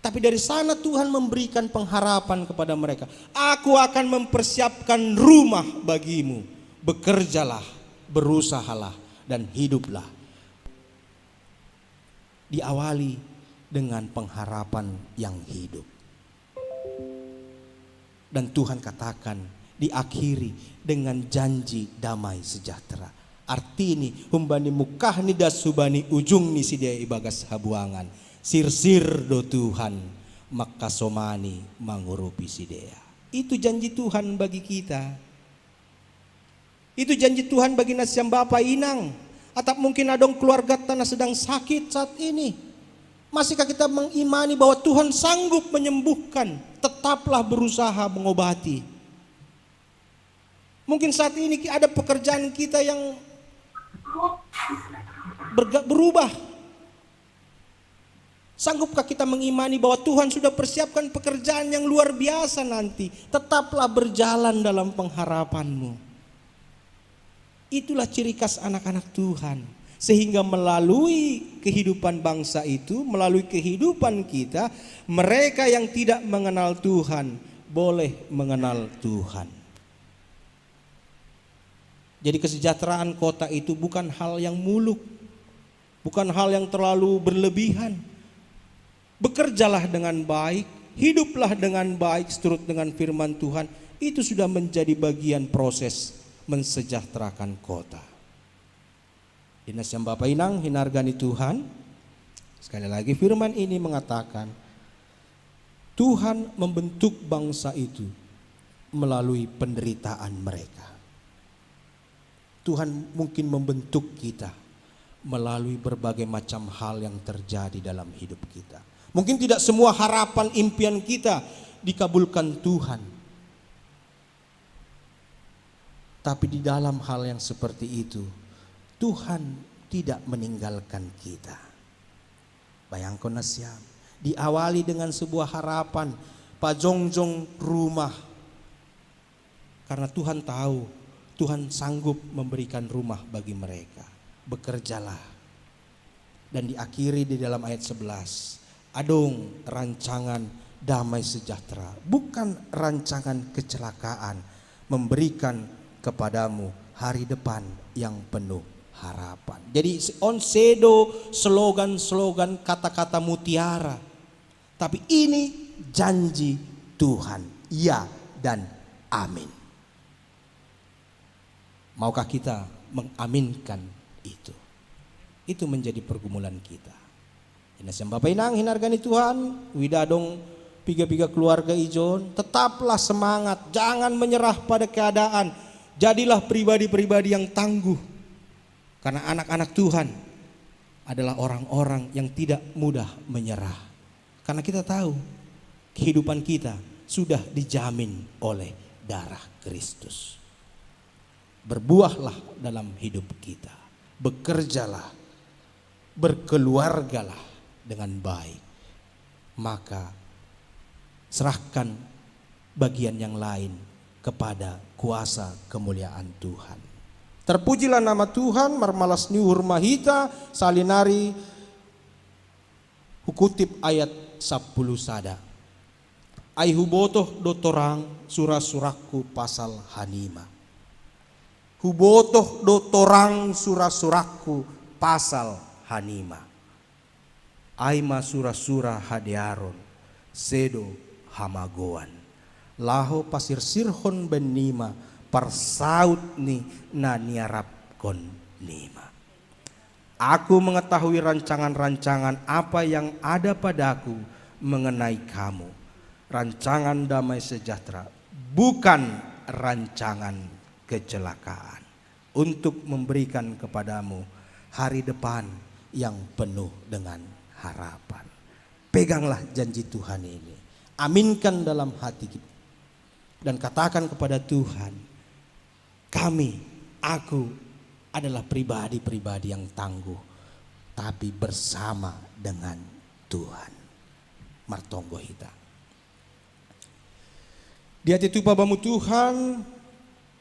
Tapi dari sana Tuhan memberikan pengharapan kepada mereka. Aku akan mempersiapkan rumah bagimu. Bekerjalah, berusahalah, dan hiduplah. Diawali dengan pengharapan yang hidup. Dan Tuhan katakan, diakhiri dengan janji damai sejahtera. Artini, humbani mungkah ni das hubani ujung ni sidea ibagas habuangan, sirsir do Tuhan mangkasomani mangurupi sidea. Itu janji Tuhan bagi kita. Itu janji Tuhan bagi nasiam bapa inang. Atap mungkin adong keluargata na sedang sakit saat ini. Masihkah kita mengimani bahwa Tuhan sanggup menyembuhkan? Tetaplah berusaha mengobati. Mungkin saat ini ada pekerjaan kita yang berubah. Sanggupkah kita mengimani bahwa Tuhan sudah persiapkan pekerjaan yang luar biasa nanti? Tetaplah berjalan dalam pengharapanmu. Itulah ciri khas anak-anak Tuhan. Sehingga melalui kehidupan bangsa itu, melalui kehidupan kita, mereka yang tidak mengenal Tuhan boleh mengenal Tuhan. Jadi kesejahteraan kota itu bukan hal yang muluk, bukan hal yang terlalu berlebihan. Bekerjalah dengan baik, hiduplah dengan baik seturut dengan firman Tuhan. Itu sudah menjadi bagian proses mensejahterakan kota. Dinas yang Bapak Inang, hinargani Tuhan, sekali lagi firman ini mengatakan, Tuhan membentuk bangsa itu melalui penderitaan mereka. Tuhan mungkin membentuk kita melalui berbagai macam hal yang terjadi dalam hidup kita. Mungkin tidak semua harapan impian kita dikabulkan Tuhan. Tapi di dalam hal yang seperti itu, Tuhan tidak meninggalkan kita. Bayangkan nasiam, diawali dengan sebuah harapan, pajongjong rumah. Karena Tuhan tahu, Tuhan sanggup memberikan rumah bagi mereka. Bekerjalah. Dan diakhiri di dalam ayat sebelas, adong rancangan damai sejahtera, bukan rancangan kecelakaan, memberikan kepadamu hari depan yang penuh harapan. Jadi, on sedo slogan-slogan, kata-kata mutiara. Tapi ini janji Tuhan, ya dan amin. Maukah kita mengaminkan itu? Itu menjadi pergumulan kita. Dinas yang Bapak Inang, hinargani Tuhan, huida adong piga-piga keluarga ijon, tetaplah semangat, jangan menyerah pada keadaan. Jadilah pribadi-pribadi yang tangguh. Karena anak-anak Tuhan adalah orang-orang yang tidak mudah menyerah. Karena kita tahu kehidupan kita sudah dijamin oleh darah Kristus. Berbuahlah dalam hidup kita. Bekerjalah, berkeluargalah dengan baik. Maka serahkan bagian yang lain kepada kuasa kemuliaan Tuhan. Terpujilah nama Tuhan. Marmalas ni uhur ma hita, salinari hukutip ayat sapuluh sada. Ai hubotoh do torang sura-surakku pasal hanima. Hubotoh do torang sura-surakku pasal hanima. Ai ma sura-sura hadearon, sedo hamagoan. Laho pasirsirhon bennima parsaut ni na niarapkon nima. Aku mengetahui rancangan-rancangan apa yang ada padaku mengenai kamu, rancangan damai sejahtera, bukan rancangan kecelakaan, untuk memberikan kepadamu hari depan yang penuh dengan harapan. Peganglah janji Tuhan ini. Aminkan dalam hati kita dan katakan kepada Tuhan, "Kami, aku adalah pribadi-pribadi yang tangguh, tapi bersama dengan Tuhan." Martonggo hita. Diatitupa bamu Tuhan,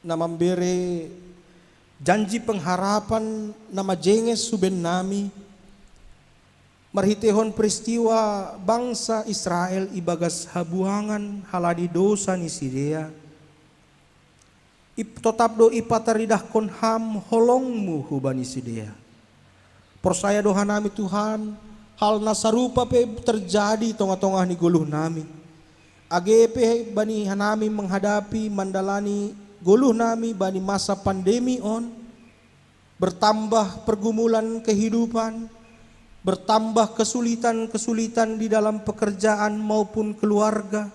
na mambere janji pengharapan na majenges hu bennami, marhiteihon peristiwa bangsa Israel ibagas habuangan halani dosa ni sidea, ip-, totap do ipataridahkon Ham holongmu hubani sidea. Porsaya do hanami Tuhan, hal na sarupa pe terjadi tongah-tongah ni goluhnami. Age pe bani hanami menghadapi mandalani goluhnami bani masa pandemi on, bertambah pergumulan kehidupan, bertambah kesulitan-kesulitan di dalam pekerjaan maupun keluarga,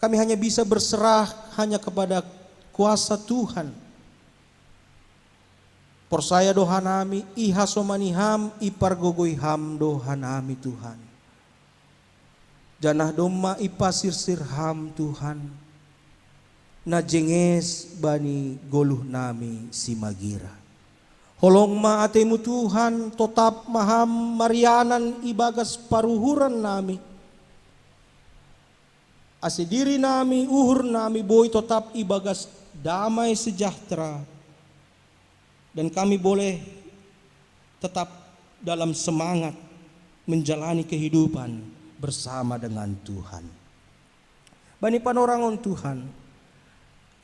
kami hanya bisa berserah hanya kepada kuasa Tuhan. Porsaya do hanami, ihasomani Ham, ipargogoi Ham do hanami Tuhan. Janah domma ipasirsir Ham Tuhan, na jenges bani goluhnami simagira. Holong ma atemu Tuhan, totap ma Ham marianan ibagas paruhurannami. Ase dirinami, uhurnami boi totap ibagas damai sejahtera, dan kami boleh tetap dalam semangat menjalani kehidupan bersama dengan Tuhan. Bani panorangon Tuhan,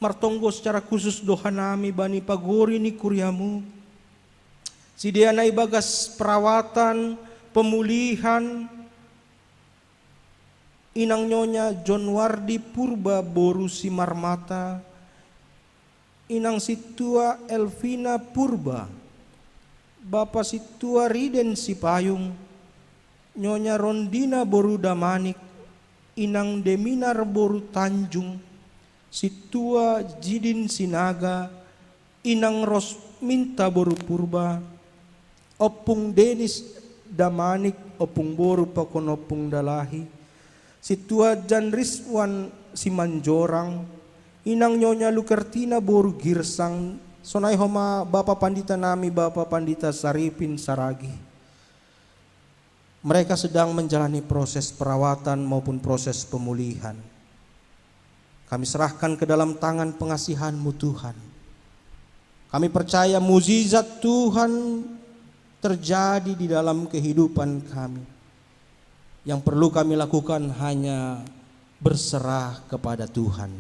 martonggo secara khusus do hanami bani pagori ni kuriamu, sidea na ibagas perawatan, pemulihan, inang Nyonya John Wardi Purba boru Simarmata, inang Sintua Elvina Purba, bapa Sintua Riden Sipayung, Nyonya Rondina boru Damanik, inang Deminar boru Tanjung, Sintua Jidin Sinaga, inang Rosminta boru Purba, ompung Denis Damanik, ompung boru pakon ompung dalahi, Sintua Jan Rizwan Simanjorang, inang Nyonya Lukertina boru Girsang, sonai homa bapa panditanami, Bapa Pandita Saripin Saragih. Mereka sedang menjalani proses perawatan maupun proses pemulihan. Kami serahkan ke dalam tangan pengasihan-Mu, Tuhan. Kami percaya mujizat Tuhan terjadi di dalam kehidupan kami. Yang perlu kami lakukan hanya berserah kepada Tuhan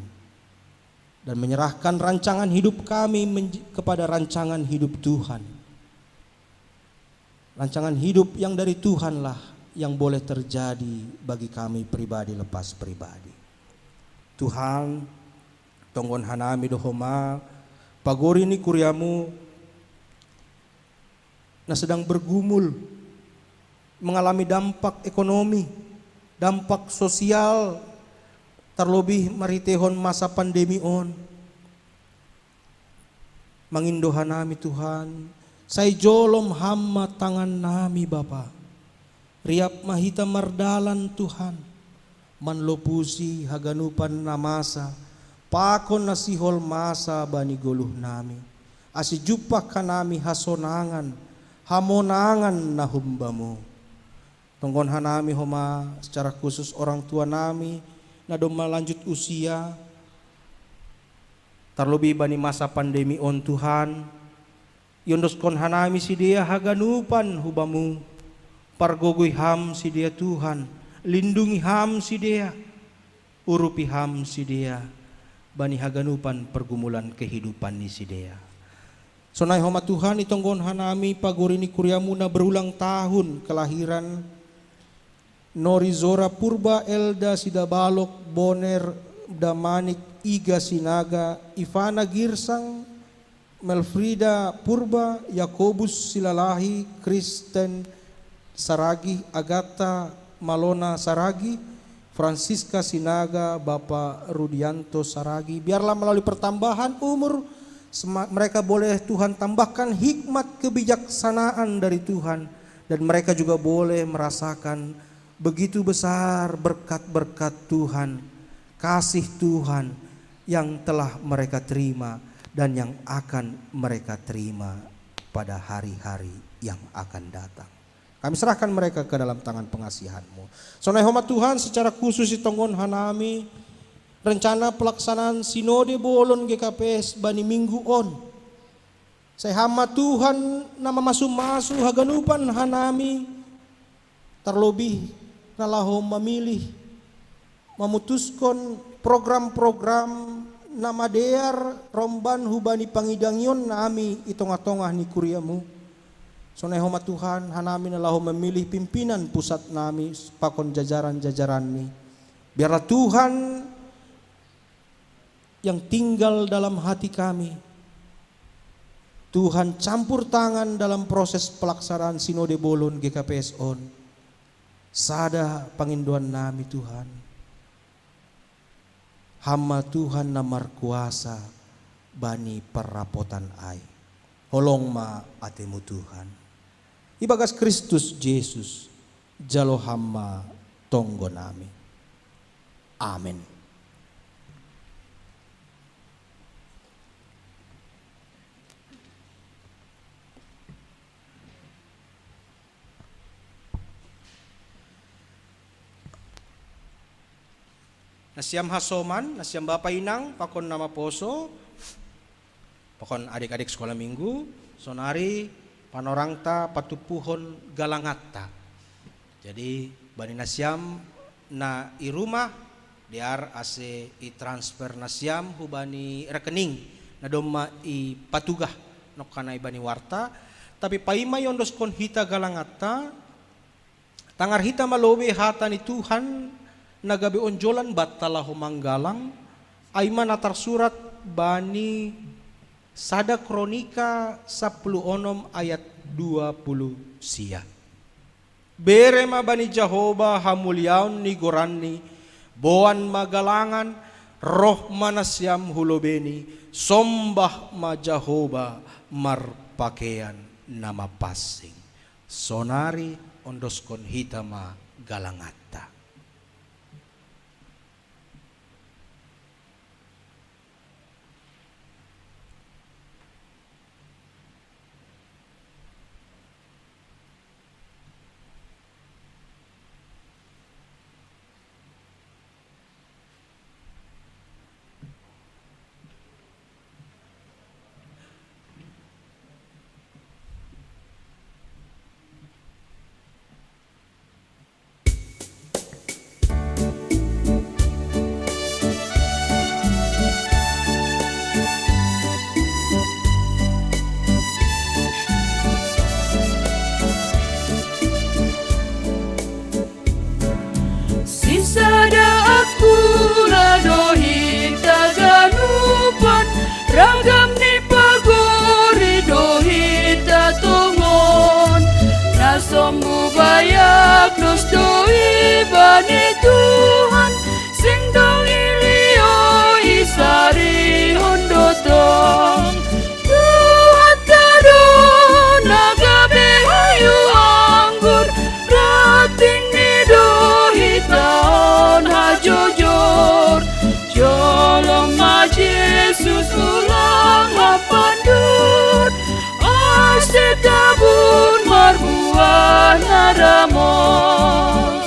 dan menyerahkan rancangan hidup kami menj-, kepada rancangan hidup Tuhan. Rancangan hidup yang dari Tuhanlah yang boleh terjadi bagi kami pribadi lepas pribadi. Tuhan, tonggohon hanami do homa pagori ni kuriamu na sedang bergumul, mengalami dampak ekonomi, dampak sosial, terlebih marhiteihon masa pandemi on. Mangindo hanami, Tuhan, sai jolom Ham ma tangannami, Bapa. Riap ma hita mardalan, Tuhan, manlopusi haganupan na masa pakon na sihol masa bani goluhnami, ase jumpang hanami hasonangan, hamonangan na hum-Bamu. Tonggohon hanami homa secara khusus orang tuanami, na domma lanjut usia, tarlobi bani masa pandemi on Tuhan, iondoskon hanami sidea haganupan hu Bamu, pargogoi Ham sidea Tuhan, lindungi Ham sidea, urupi Ham sidea, bani haganupan pergumulan kehidupan ni sidea. Sonai homa Tuhan, itonggon hanami pagori ni kuriamu na berulang tahun kelahiran, Nori Zora Purba, Elda Sidabalok, Boner Damanik, Iga Sinaga, Ivana Girsang, Melfrida Purba, Yakobus Silalahi, Kristen Saragi, Agatha Malona Saragi, Francisca Sinaga, Bapak Rudianto Saragi. Biarlah melalui pertambahan umur, sema-, mereka boleh Tuhan tambahkan hikmat kebijaksanaan dari Tuhan, dan mereka juga boleh merasakan begitu besar berkat-berkat Tuhan, kasih Tuhan yang telah mereka terima dan yang akan mereka terima pada hari-hari yang akan datang. Kami serahkan mereka ke dalam tangan pengasihan-Mu. Sonai homa Tuhan, secara khusus itonggon hanami rencana pelaksanaan Sinode Bolon G K P S bani minggu on. Sai Ham ma Tuhan na mamasu-masu haganupan hanami, tarlobi na laho mamilih, mamutuskon program-program na madear romban hubani pangidangionnami i tongah-tongah ni kuriamu. Sonai homa Tuhan, hanami na laho memilih pimpinan pusatnami pakon jajaran-jajaranni. Biarlah Tuhan yang tinggal dalam hati kami, Tuhan campur tangan dalam proses pelaksanaan Sinode Bolon G K P S on. Sada pangindoannami Tuhan, Ham ma Tuhan na markuasa bani parrapotan ai. Holong ma ateMu Tuhan. Ibagas Kristus Jesus, jalo Ham ma tonggonami. Amen. Nasiam hasoman, nasiam bapa inang, pakon na maposo, pakon adik-adik sekolah minggu, sonari panorangta patumpuhon galangatta. Jadi, bani nasiam na i rumah, dear ase i transfer nasiam hubani rekening na domma i patugah nongkanai bani warta, tapi paima iondoskon hita galangatta, tangar hita ma lobei hata ni Tuhan na gabe onjolan banta laho manggalang, ai ma na tarsurat bani sada Kronika sampulu onom ayat dua puluh sia. Bere ma bani Jahowa hamuliaon ni goranni, boan ma galangan, roh ma nasiam hu lobeini, sombah ma Jahowa marpakean na mapansing. Sonari ondoskon hita ma galangatta. Sisada akula do hita ganupan, ragam ni pagori do hita tongon. Na sombu bayak dos do ibani Tuhan, sing dong ilio isarihon do tong. Tuhan tado na gabe hayu anggur, rating ni do hita on hajojor. Jolom ma Jesus ulang hapandut, ase tabun marbuah na ramos.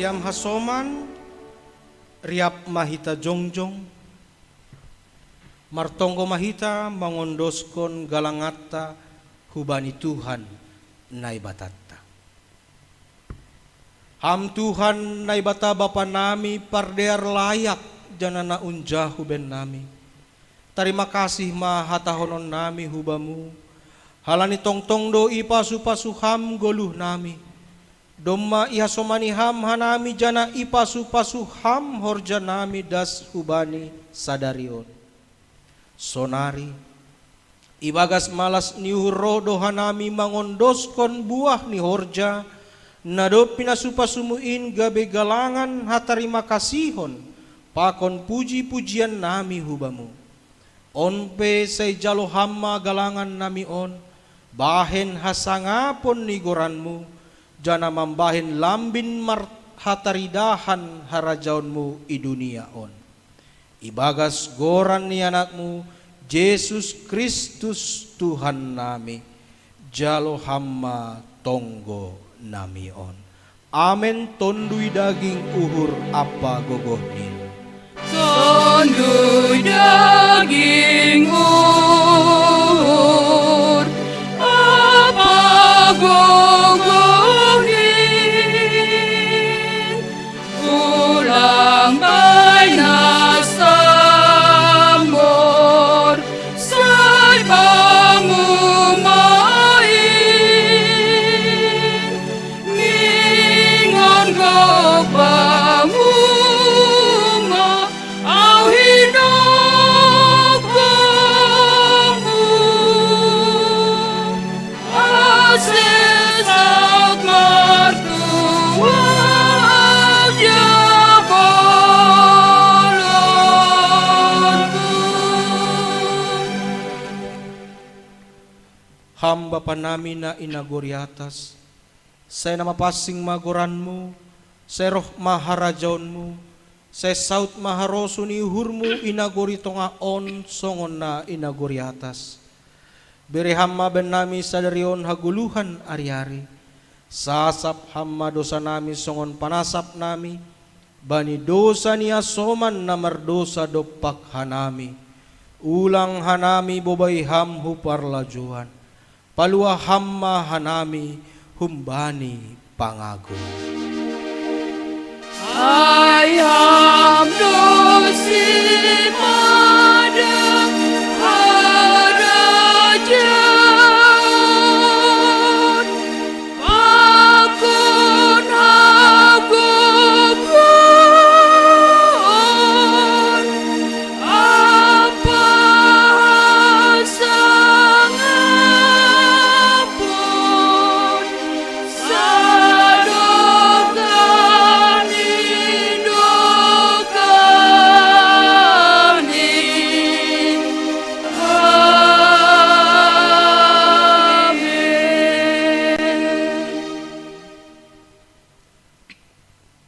Jam hasoman, riap ma hita jongjong, martonggo ma hita mangondoskon galangatta hubani Tuhan Naibatatta. Ham Tuhan Naibata Bapa nami pardear layak janah na unjahu bennami. Tarima kasih ma hatahonon nami hubamu, halani tongtong do ipasu-pasu ham goluh nami. Domma ihasomani ham hanami janah ipasu-pasu ham horja nami das hubani sadari on. Sonari, ibagas malas ni uhur roh do hanami mangondoskon buah ni horja, na dob pinasu-pasumu in gabe galangan hatarima kasihon pakon puji-pujian nami hubamu. On pe sai jalo ham ma galangan nami on, bahen hasangapon ni goranmu, janah mambahen lambin marhataridahan harajaonmu i dunia on. Ibagas goran ni anakmu, Jesus Kristus Tuhan nami, jalo ham ma tonggo nami on. Amen. Tonduy daging uhur ampa gogohni. Tonduy daging uhur ampa gogohni. Ulang bai na sambor, sai pamumain. Ningon gok pamuma, au hinok gokmu. Ase saut martua jabolonku. Ham Bapa nami na i nagori atas, sai na mapansing ma goranmu, sai roh ma harajaonmu, sai saut ma harosuh ni uhurmu i nagori tongah on songon na i nagori atas. Bere ham ma bennami sadari on hagoluhan ari-ari. Sasap ham ma dosanami songon panasap nami bani dosa ni hasoman na mardosa dompak hanami. Ulang hanami bobai ham hu parlajouan. Palua ham ma hanami humbani pangago. Ai ham do simada harajaon pakon hagogoon ampa hasangapon, sadokah ni dokah ni. Amen.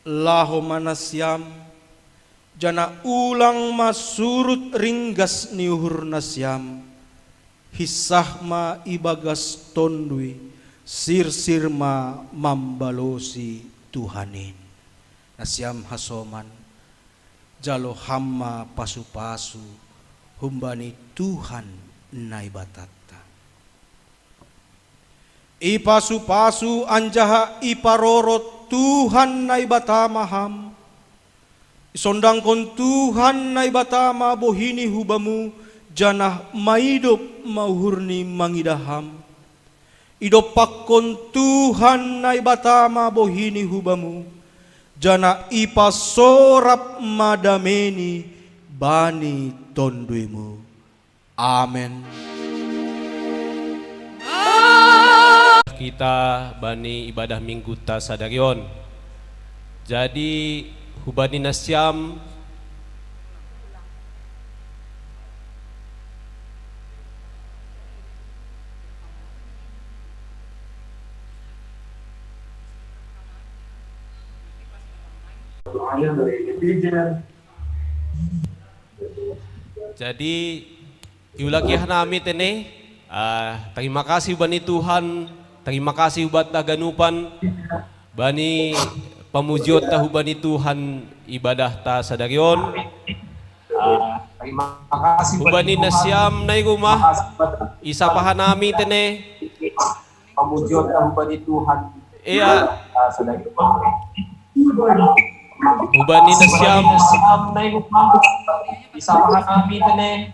Laho ma nasiam, janah ulang ma surut ringgas ni uhur nasiam, hinsah ma ibagas Tonduy, sirsir ma mambalosi Tuhan in. Nasiam hasoman, jalo ham ma pasu-pasu humbani Tuhan Naibatanta. Ipasu-pasu anjaha iparorot Tuhan Naibata ma ham. Isondangkon Tuhan Naibata ma bohini hubamu, janah maidop ma uhurni mangidah ham. Idompakkon Tuhan Naibata ma bohini hubamu, janah ipasorap ma dameni bani tonduymu. Amen. Kita bani ibadah Minggunta sadari on. Jadi, hubani nasiam, jadi, iulaki hanami tene, ah, tarima kasih bani Tuhan, tarima kasih banta haganupan, bani Pamujion ta hubani Tuhan ibadah ta sadari on. Hubani nasiam nai rumah, isapaha nami tene. Pamujion ta hubani Tuhan. Iya. Hubani nasiam. Isapaha nami tene.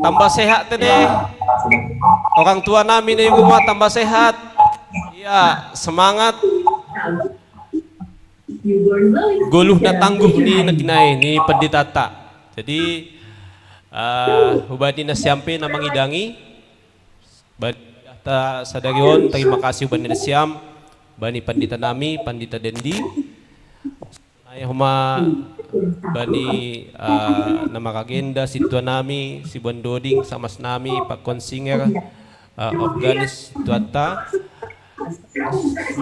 Tambah sehat tene. Orang tua nami nai rumah tambah sehat. Iya, semangat. Goluh na tangguh ni naginai ni pendeta ta. Jadi, ah, hubani nasiam pe na mangidangi. Bani ta sadari on, terima kasih bani nasiam, bani pendeta nami, pendeta Dendi. Nai homa bani, ah, na maragenda, sintua nami, si Bondoding, samas nami, pakon singer, ah, organis, sintua ta,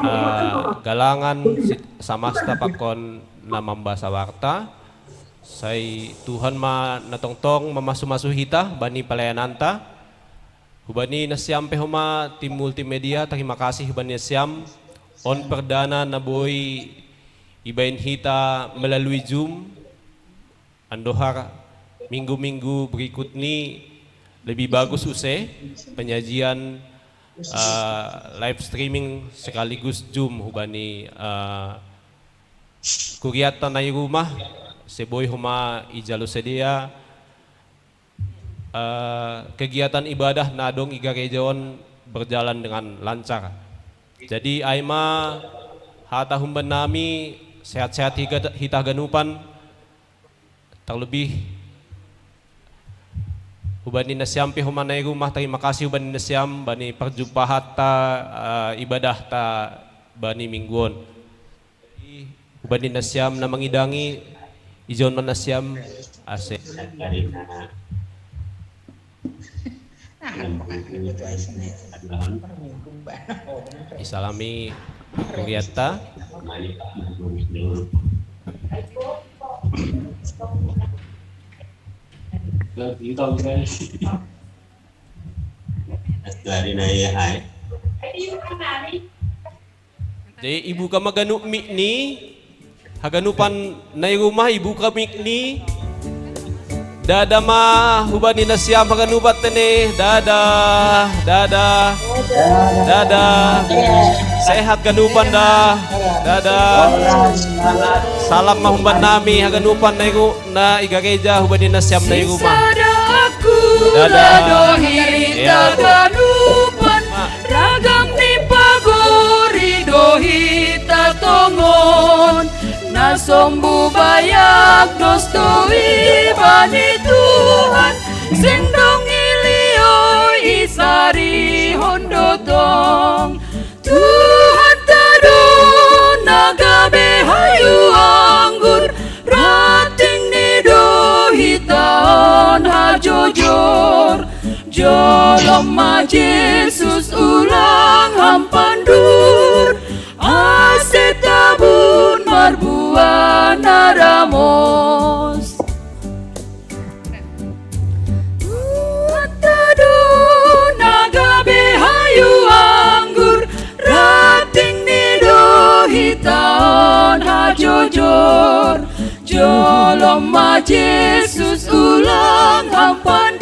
ah, galangan, si-, samasta pakon na mambasa warta. Sai Tuhan ma na tongtong mamasu-masu hita bani pelayanan ta. Hubani nasiam pe homa tim multimedia, terima kasih hubani nasiam. On perdana na boi ibaen hita melalui Zoom. Andohar minggu-minggu berikut ni lebih bagus use penyajian, eh, live streaming sekaligus Zoom hubani, eh, kuriat ta nai rumah, sai boi homa ijalo sedia, eh, kegiatan ibadah na adong i gareja on berjalan dengan lancar. Jadi ai ma hata humbani nami, sehat-sehat higa-, hita haganupan, terlebih hubani nasiam pe homa nai rumah, terima kasih hubani nasiam bani perjumpahan ta, eh, ibadah ta bani minggu on. Hubani nasiam na mangidangi, ijon ma nasiam ase. Isalami kuriat ta. Dari nai hai. Jadi ibuka ma ganup mic ni, haganupan nai rumah ibuka mic ni. Dada ma hubani nasiam haganupan tene, dada, dada, dada. Sehat ganupan da, dada. Salam ma hubani nami haganupan nai ru-, na i gareja hubani nasiam nai rumah. Sada aku. Dada. Dohi. Iya. Haganupan. Ragam ni pagori dohi tatongon, na sombu bayak dos dohi bani Tuhan, seng dong ilioi isari hondotong. Tuhan ta do na gabe hayu anggur, rating ni dohi taon hajojor. Jolom ma Jesus ulang ham pandur, ase tabun marbua na ramos. Tuhan ta do na gabe hayu anggur, rating ni dohi taon hajojor. Jolom ma Jesus ulang ham pandur,